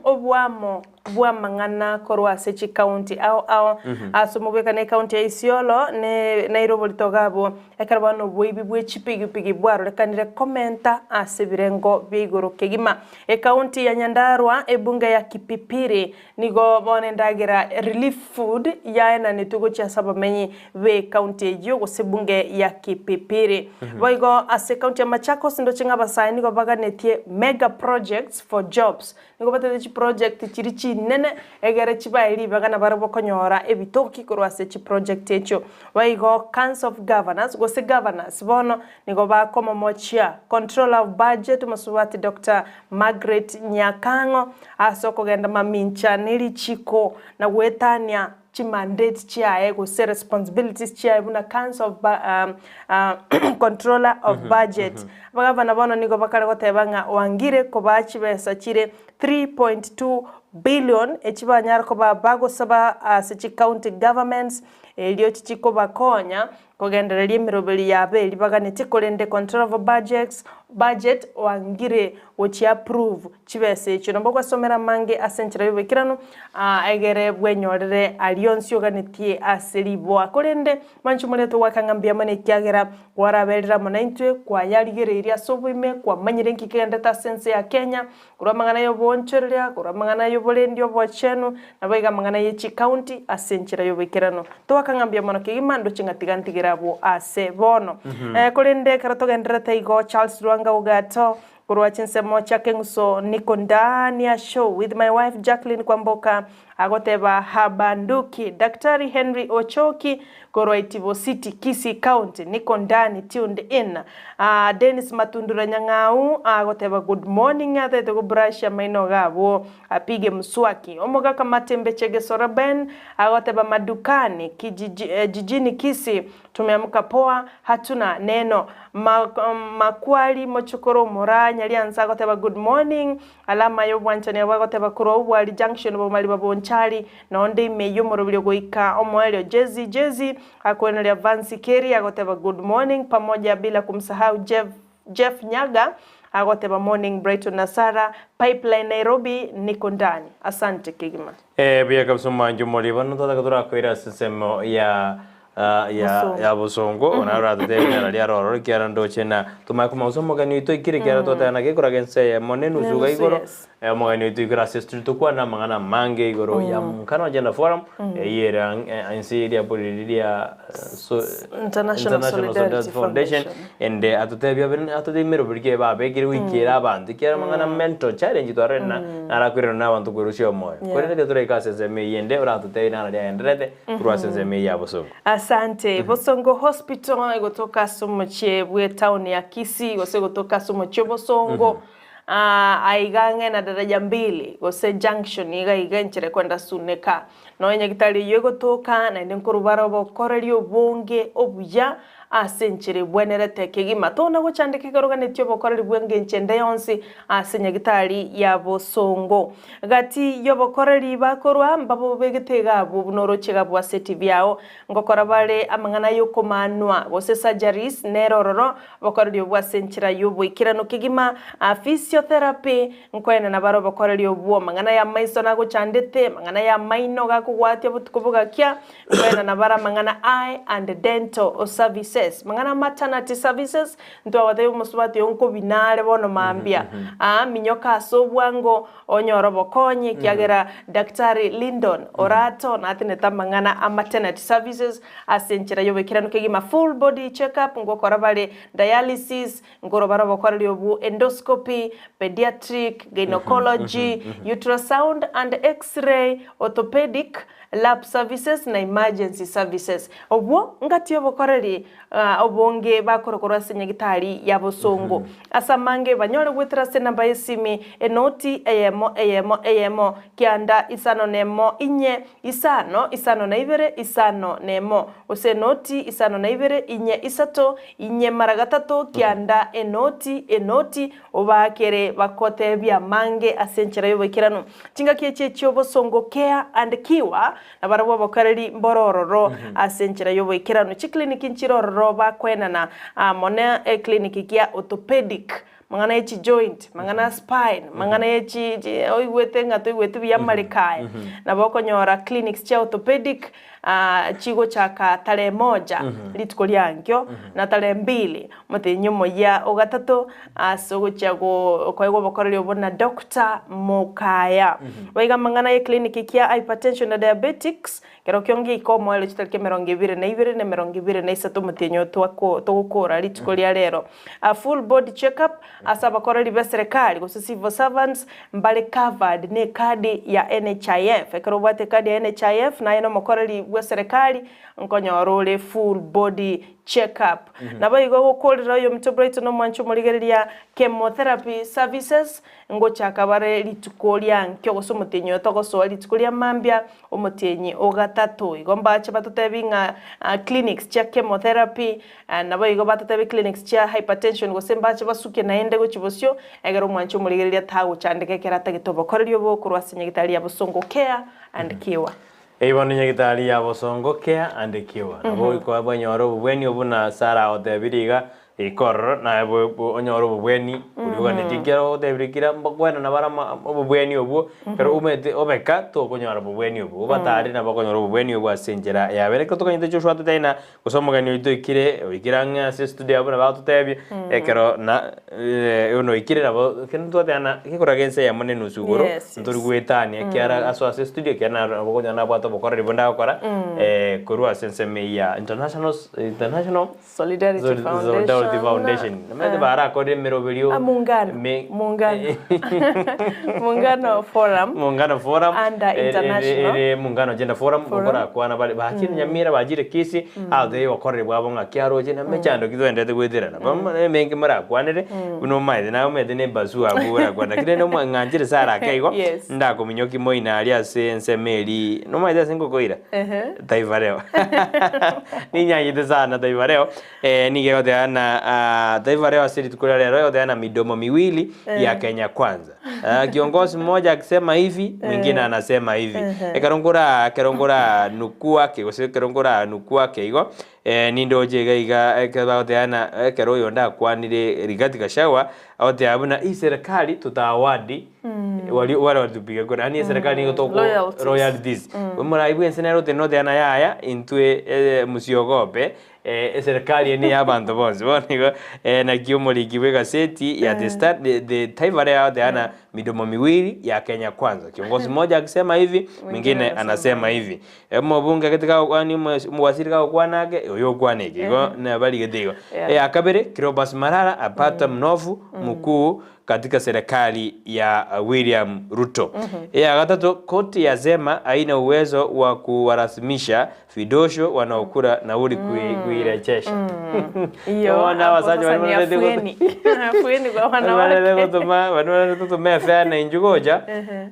oboamo bw'amang'ana korwa ase chikaunti ao ao. Ase omobwekano ekaunti ya Isiolo ne Nairobi ritogo abwo, ekero bono oboibi bwe chipigipigi bwarorekanire komenta ase ebirengo bia igoro kegima. Ekaunti ya Nyandarua, ebunge ya Kipipiri nigo bono endagera relief food yaenanetwe gochia ase abamenyi b'ekaunti eyio gose ebunge ya Kipipiri. Boigo ase ekaunti ya Machakos ndoche ng'a abasae nigo baganetie mega projects for jobs Nigo batete chiproject chiria chinene egere chibae ribaga nabarabwo konyora ebitoki korwa ase chiproject echio. Boigo Council of Governors gose Governors bono nigo bakomomochia Controller of Budget Omosubati Doctor Margaret Nyakang'o ase okogenda mamincha ne richiko na goetania chimandate chiaye gose responsibilities chiaye buna Council of Controller of Budget. Abagavana bono nigo bakare goteba ng'a oangire kobaa chibesa chire 3.2 billion echi banyare koba bagosaba ase chicounty governments erio chichikobakonya Kogendereria emeroberi yabo eria baganetie korende controller of budgets, budget oangire gochia approve chibesa echio. Nabo gwasomera amange ase enchera y'oboikeranu egere bwenyorere aria onsi oganetie ase riboa. Korende mwanche moria togoaka ng'a mbuya mono ekiagera kwaraberire amo naintwe, kwayarigereirie ase oboime, kwamanyire nki kegenderete ase ense ya Kenya, Korwa amang'ana y'oboonchoreria, korwa amang'ana y'oborendi obochenu, naboigo amang'ana ye chikaunti ase enchera y'oboikeranu. Toaka ng'a mbuya mono kegima, ndoche ng'a tiga ntigere abwo aase bono. Korende ekero togendererete igo, Charles Lwanga Ogato, korwa chinsemo chia Keng'uso niko ndani ya show with my wife Jacqueline Kwamboka, Agoteba Habanduki, Daktari Henry Ochoki korwa Itibo City, Kisii County, niko ndani tuned in. Dennis Matundura Nyang'au agoteba good morning atete go brush amaino iga abwo apige mswaki. Omogaka Matembe Chegeso Reuben agoteba madukani kijiji, jijini Kisii. Tumeamka poa hatuna neno. Ma, makwari mochokoro omora Nyariansa agoteba good morning. Alama y'obwanchani abwo agoteba korwa Obwari Junction Bomariba Bonchari nonde ime y'omoroberio goika omoerio Jezi Jezi akoeneria Vansi Keri agoteba good morning pamoja bila kumsahau Jeff Jeff Nyaga agoteba morning Brighton na Sarah Pipeline Nairobi niko ndani. Asante kegima. Eh, buya kabisa omwancho omori bono twataka torakoira ase ensemo ya ah, ya Bosongo. ya bosongo ona oratotebie ring'ana riaro ororo ekiagera ndoche na tomanye komanya gose omogeni oito oikire ekiagera twateba naki ekoraga ense eyemo na enusu iga Nenusu, igoro yes. eh, omogeni oito oikire ase studio tokwane amang'ana amange igoro ya Mkano Agenda Forum eyio ere ang- eh, ense eria boriri ria so International Solidarity Foundation. Ende atotebie abe atotebie emeroberi ki babekire goikera abanto ekiagera amang'ana mental challenge twarorire na narakoirana na abanto kwerusia omoyo. Yeah. Korende ekero toraike ase ensemo eyio ende oratotebie naro riagendererete korwa ase ensemo eyio ya bosongo. Asante. Bosongo Hospital egotoka ase omochie bw'etown ya Kisii gose egotoka ase omochie o Bosongo ah, aiga ang'e na daraja mbili gose junction iga iga enchera ekwenda Suneka. Nonya nyagitari eyio egotoka naende nkorwa bare obokoreri obonge obuya ase enchera ebwenerete kegima. Tona gochandeka ekero oganetie obokoreri bw'engencho ende yonsi ase nyagitari ya bosongo. Gati y'obokoreri bakorwa mbabobegete iga abwo buna oroche iga abwo ase etibi yao. Ngokora bare amang'ana y'okomanwa gose surgeries nere ororo obokoreri obwo ase enchera y'oboikeranu kegima. Physiotherapy Nkoenena bare obokoreri obwo, amang'ana y'amaiso nagochandete, amang'ana y'amaino gakogwatia botuko bogakia, nkoenena bare amang'ana eye and dental services, amang'ana maternity services, ntwagotebi omosubati oyo nkobina are bono mambia, aa minyoka ase obwango onyore obokonyi ekiagera Daktari Lindon Orato natenete amang'ana a maternity services ase enchera y'oboikeranu kegima, full body check up ngokora bare, dialysis, Nkorobara obokoreri obwo endoscopy, pediatric, gynecology, ultrasound and x-ray, orthopedic, lab services na emergency services. Obwo ngati y'obokoreri obonge bakorokorwa ase nyagitari ya bosongo. Ase amange banyore goetera ase enamba y'esimi enoti eyemo eyemo eyemo kianda isano nemo inye isano isano na ibere isano nemo gose enoti isano na ibere inye isato Inye mara gatato kianda enoti, enoti, obaakere bakoteebie amange ase enchera y'oboikeranu. Chingaki echi echi'obosongo Care and Cure, nabarabwo abakoreri mbore ororo ase enchera y'oboikeranu. Chikliniki nchire ororo bakoenana amo ne eclinic gia orthopedic, mang'ana ye chijoint, mang'ana a spine, mang'ana ye chi chi oigwete ng'a toigweti buya amareko aya. Nabo okonyora clinics chia orthopedic chigochaka tarehe moja rituko riankio na tarehe mbili omotenyi omoyia ogatato ase ogochia koegwa obokoreri obwo na Doctor Mokaya. Boigo amang'ana ye clinic kia hypertension na diabetics kero kionge ika omoerio chitariki emerongo ebere na ibere na emerongo ebere na isato omotienyi oyo togokora rituko ria rero. A full body check up ase abakoreri b'eserekari gose civil servants mbare covered ne ekadi ya NHIF. Ekero obwate ekadi ya NHIF naye nomokoreri bw'eserekari nkonyora ore full body check up. Naboigo gokorera oyominto Brighton omwanche omorigereria chemotherapy services ngochaka bare rituko ria nkio gose omotienyi oyo togosoa rituko ria mambia Omotienyi o gatato igo mbache batotebi ng'a clinics chia chemotherapy, naboigo batotebi clinics chia hypertension gose mbache basuke naende gochia bosio, egere omwanchi omorigereria tagochandeka ekero atagete obokoreri obo korwa ase nyagitari ya Bosongo Care and Cure. Eyio bono nyagitari ya Bosongo Care and Cure. Nabo goika banyore obobweni obwo na Sarah agotebirie iga, Ika ororo, naye onyore obobweni boria oganetie, ekiagera ogotebirie kera mbakwenana bare obobweni obwo, ekero omanyete obeka tokonyora obobweni obwo, obatare nabo okonyora obobweni obwo ase enchera yabere. Ekero tokanyete Joshua atotebie ng'a gose omogeni oito oikire, oikire ang'e ase estudio abwo nabo agototebia, ekero na buna oikire nabo ekero twateba ng'a gekoraga ense eyemo na enusu igoro, ntori goetania ekiagera asoe ase estudio ekiagera naro nabo okonyora nabwate obokoreri bonde agokora korwa ase ensemo eyio ya international international. Solidarity Foundation. Solidarity Foundation. Namanyete barakorire emeroberio Ah, Muungano. me- Muungano. Muungano Forum. Muungano Forum Under international. ere Muungano Gender Forum Forum. okorakwana bare bachire Nyamira bachire Kisii agotebi obokoreri bwabo ng'aki aroche na emechando ki toenderete goeterana. Bono emenge morakwanere buna omaete naye omanyete na ebasu abwo orakwane lakini rende omwa ng'anchire Sarah ake igo Yes. ndakominyokia moino aria ase ensemo eria nomanyete ase ngokoira Taifa Leo ninyanyete sana Taifa Leo nigo egoteba ng'a Taifa Leo ase rituko ria rero egoteba ng'a midomo miwili ya Kenya Kwanza. Kiongozi mmoja akisema hivi mwingine anasema hivi. Ekero nkora ekero nkoranukuu ake gose ekero nkoranukuu ake igo nindoche iga iga ekero bagoteba ng'a ekero oyonde akwanire Rigathi Gachagua agoteba buna hii serikali tutawadi wali wale walitupiga kura yaani eserikali nigo toko Loyalties. royalties. Omorai bwensi nere otenene oteba ng'a yaya intwe mosiogope Eserekari eye ney'abanto bonsi. Bono igo naki omoriki bw'egaseti ya The Star, The Taifa Leo agoteana midomo miwili ya Kenya Kwanza. Kiongozi mmoja akisema hivi, mwingine anasema hivi. Omobunge gete kagokwana omowaziri kagokwana ake, oyo okwana eke. Igo nabarigete igo. Eya kabere, Cleopas Malala apata mnofu mkuu katika serikali ya William Ruto. Eya gatato, koti yasema haina uwezo wa kuwalazimisha vidosho wanaokula nauli kuirejesha. Iyo, Bono hapo abasacha sasa baria ni banarete goto- afueni. Afueni kwa banarete wanawake. gotoma banarete gotoma efare na inchu gocha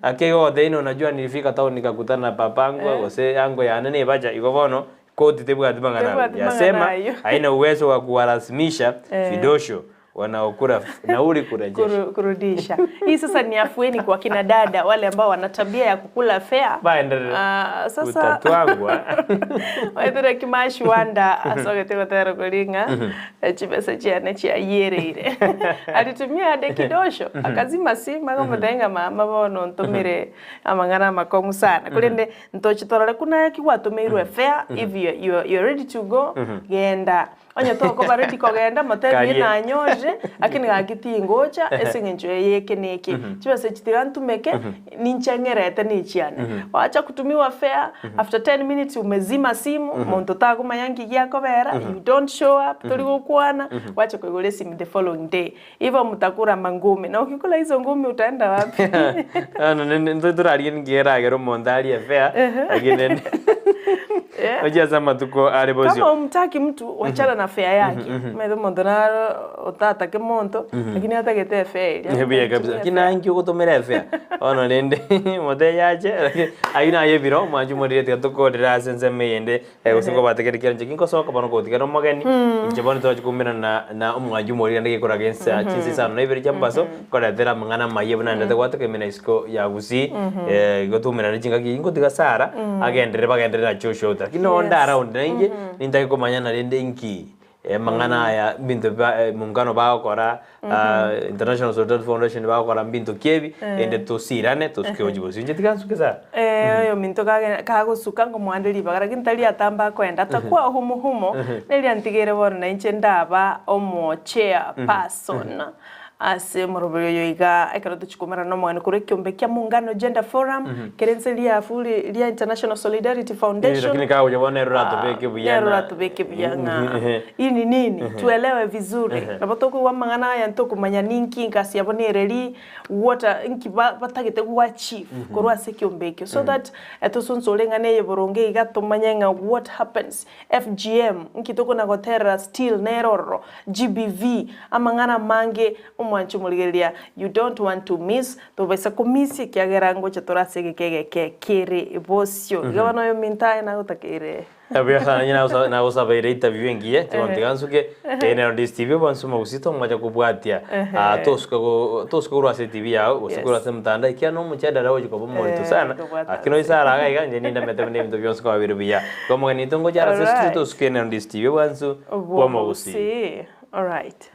ake igo gotebia unajua nilifika town nikakutana na papangu gose yango yane nebacha igo bono koti tebwati mang'ana Tebwati mang'ana yasema ayio. haina uwezo wa kuwalazimisha vidosho wanaokula nauli kurejesha. Kurudisha. Hii sasa ni afueni kwa kina dada wale ambao wana tabia ya kukula fare. Baenderere. Ah, sasa Utatwangwa. waithire kimashi wanda asogete gotera kuringa chibesa chiane chiayereire alitumia ade kidosho akazima simu akamutenga mama bono ntumire amang'ana amakong'u sana korende ntochitorore kuna ki gwatumeirwe fare if you're ready to go genda Onye tokoba ready kogenda motebie Karie. nanyorire lakini gaki tingocha ase eng'encho eye eke na eke. Chibesa echi tiga ntumeke ninche ng'erete na echiane. Wacha kutumiwa fare after 10 minutes umezima simu monto takomanya nki giakobera you don't show up tori gokwana gwacha koigora esimi the following day. Igo mutakura mangumi na ukikula hizo ngumi utaenda wapi? Bono nende intwe torarie ninki keragere omonto arie fare lakini Gochia ase amatuko are bosio. Kama humtaki mtu wachana na fare yake. Omanyete omonto naro otatake monto lakini atagete efare eria. Buya kabisa. Lakini naye inki ogotomera efare? Bono rende motebie ache lakini ayio naye ebiro mwanche morire tiga tokorere ase ensemo eyende gose nkobwate kere kiaye inche gingosoka bono ngotiga na omogeni inche bono torachi koumerana na na omwanchi omoriri naende gekoraga ensa chinsa isano na ibere chia mobaso nkoretera amang'ana amayia buna naendete gwateka ime na isiko ya Gusii igo toumerane chingaki ingotiga Sarah agenderere bagenderere na Joshua lakini nonde around nainche nintake komanya rende inki amang'ana aya mbinto ba muungano bagokora International Solidarity Foundation bagokora mbinto ki ebi rende tosirane tosuke gochia bosio inche tiga nsuke sana. Oyominto kagosuka ngomoande ribaga lakini tari atambe akoenda atakuwa humuhumu neri antigeire bono nainche ndaba omo chair person Ase omoroberi oyo iga, ekero tochikomerana nomogeni korwa ekiombe kia Muungano Gender Forum, kere inse riafu ria International Solidarity Foundation, Lakini kagocha bono nere oratobeke buya nere na oratobeke buya ng'a hii ni nini, tuelewe vizuri. Nabo tokoigwa amang'ana aya ntokomanya ninki egasi yabo nereri, what are inki batagete go achieve korwa ase ekiombe ekio. So that tosunsore eng'ana eye boronge iga tomanye ng'a what happens, FGM, inki tokona goterera still nere ororo, GBV, amang'ana amange omwanche omorigereria you don't want to miss, tobaisa komisia ekiagera ngocha tore ase egeka egeke kere bosio. Iga bono oyominto aye nagotakeire. Buya sana inye nagosabeire interview engiya bono tiga nsuke eye nero Ndisi TV bonsi omogusii tomocha kobwatia tosuka tosuka korwa ase etibi yao gose korwa ase omotandao ekiagera na omochadara ogochia koba omorito sana lakini oise ara iga iga inche nindamete buna ebinto bionsi koba bire buya. Igo omogeni oito ngocha are ase estudio tosuke nero Ndisi TV obwansu bw'omogusii. Alright.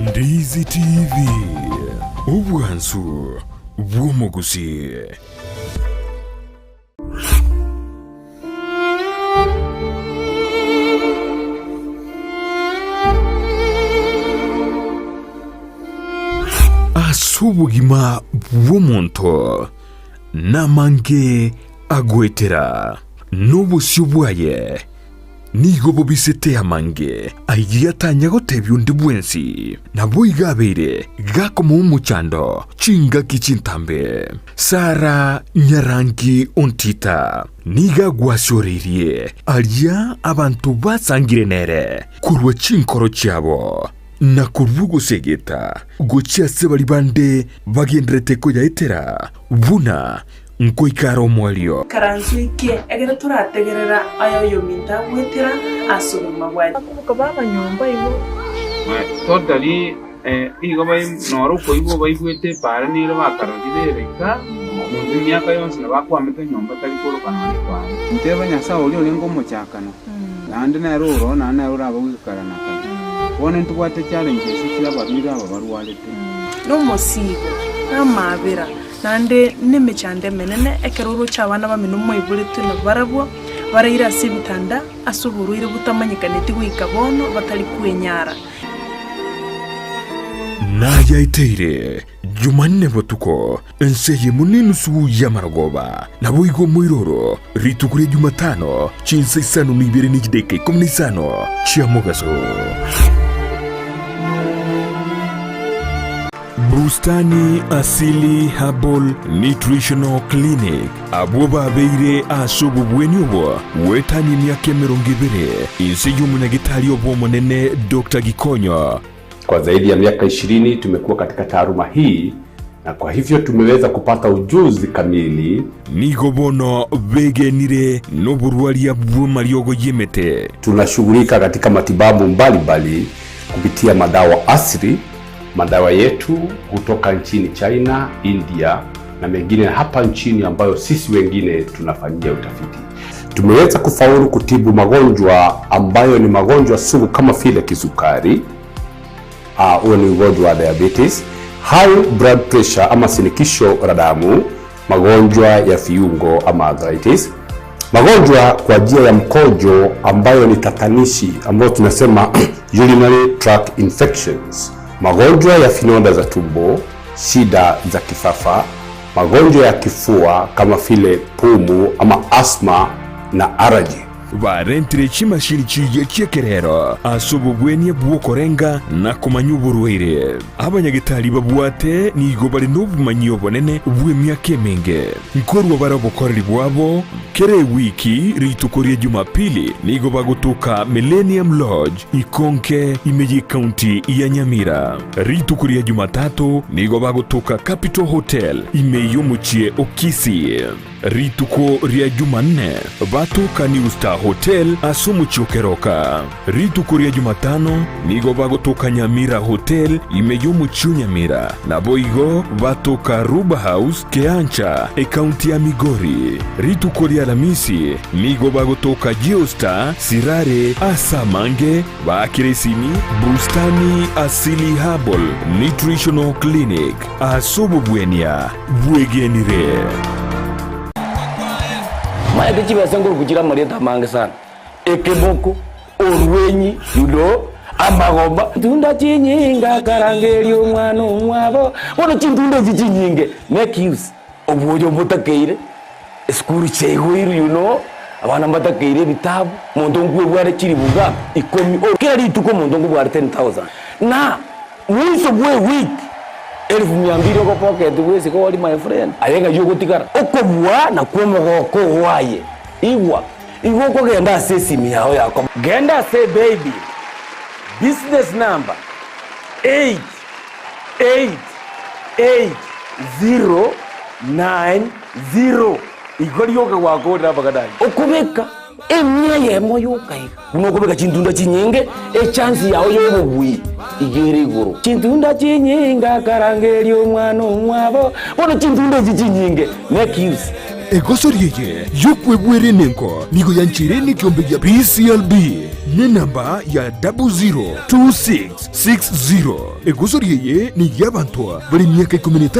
Ndizi TV, obwansu bw'omogusii. Ase Ase obogima bw'omonto namange agoetera, na obosio bwaye nigo bobisete amange ayio atanya gotebia onde bwensi. Naboigo abeire gakomoa omochando chingaki chintambe. Sara nyarangi ontita nigo agwasioreirie aria abanto basangire nere korwa chinkoro chiabo. Na korwa ogosegeta gochia ase baria bande bagendererete koyaetera, buna nkoika are omoerio. Ikaranso eke, ekero torategerera aya oyominto agwetera ase obogima bwaye. Bakoboka baba nyomba igo. Totally nigo noro okoigwa baigwete epaara nere bakarorire ere iga, monto emiaka yonsi nabo akwamete nyomba tari koroka nonya epaara. Nteba Nyasae oria orenge omochakano, naende nere oroo, naende nere orabe goika kare na kare. Bono ntobwate challenges chi'abarwaire aba barwarete. Nomosiibo, namaabera, naende nemechando emenene, ekero oroche abana bamino moiboretwe nabarabwo, baraire ase ebitanda ase oborwaire botamanyekaneti goika bono, batari kwenyara. Nayaeteire Jumanne botuko, ense eyemo nenusu y'amarogoba, naboigo omoiroro, rituko ria Jumatano, chinsa isano na ibere ne chidakika ikomi na isano chia mogaso. Bustani Asili Herbal Nutritional Clinic, abwo babeire ase obobweni obo goetania emiaka emerongo ebere inse y'omonyagetari obo omonene Doctor Gikonyo. Kwa zaidi ya miaka ishirini tumekuwa katika taaluma hii na kwa hivyo tumeweza kupata ujuzi kamili. Nigo bono begenire noborwaria bw'amariogo y'emete. Tunashughulika katika matibabu mbalimbali kupitia madawa asili. Madawa yetu hutoka nchini China, India na mengine hapa nchini ambayo sisi wengine tunafanyia utafiti. Tumeweza kufaulu kutibu magonjwa ambayo ni magonjwa sugu kama vile kisukari, huo ni ugonjwa wa diabetes, high blood pressure ama shinikizo la damu, magonjwa ya viungo ama arthritis, magonjwa kwa njia ya mkojo ambayo ni tatanishi ambayo tunasema urinary tract infections, magonjwa ya vidonda za tumbo, shida za kifafa, magonjwa ya kifua kama vile pumu ama asthma na allergy. Barentire chimashini chiria chi'ekerero ase obobwenia bw'okorenga na komanya oborwaire. Abanyagetari babwate nigo bare nobomanyi obonene bw'emiaka emenge. Nkorwa bare obokoreri bwabo kera ewiki rituko ria Jumapili nigo bagotoka Millennium Lodge Ikonke ime y'ecounty ya Nyamira. Rituko ria Jumatatu nigo bagotoka Capital Hotel ime y'omochie o Kisii. Rituko ria Jumanne batoka New Star Hotel ase omochie o Keroka. Rituko ria Jumatano nigo bagotoka Nyamira Hotel ime y'omochie o Nyamira, naboigo batoka Ruba House, Keancha, ekaunti ya Migori. Rituko ria Alamisi nigo bagotoka Geostar, Sirare, ase amange baakire esimi Bustani Asili Herbal Nutritional Clinic ase obobwenia bwegenire. Maete chibesa nkoruku chire amarieta amange sana, ekemoko, orwenyi, you know, amagoma. Chintunda chinyinge akarangeria omwana omwabo, bono chintunda echi chinyinge make use obwoyo mbotakeire, esukuru chiaigoirwe you know, abana mbatakeire ebitabu, omonto nkwebware chilifu ngapi? Ikomi, kera rituko omonto nkobware 10,000 na Mwiso bw'ewiki elifu mia mbili ogopocket bwesike ori my friend, aye ng'ai ogotigara? Okobua nakwo omogoko oo aye. Igwa, igo okogenda ase esimi yao ya komo. Genda ase ebaybill, business number 8888090, igo rioka gwakorire amang'ana ayio. Okobeka Emia eyemo yoka iga. Buna okobeka chintunda chinyinge, echansi yao y'obobui iga ere igoro. Chintunda chinyinge akarangeria omwana omwabo, bono chintunda echi chinyinge make use. Egosori eye y'okwebwera enengo nigo yancheire nekeombe gia PCLB nenamba ya 002660. Egosori eye ney'abanto bare emiaka ikomi na etano.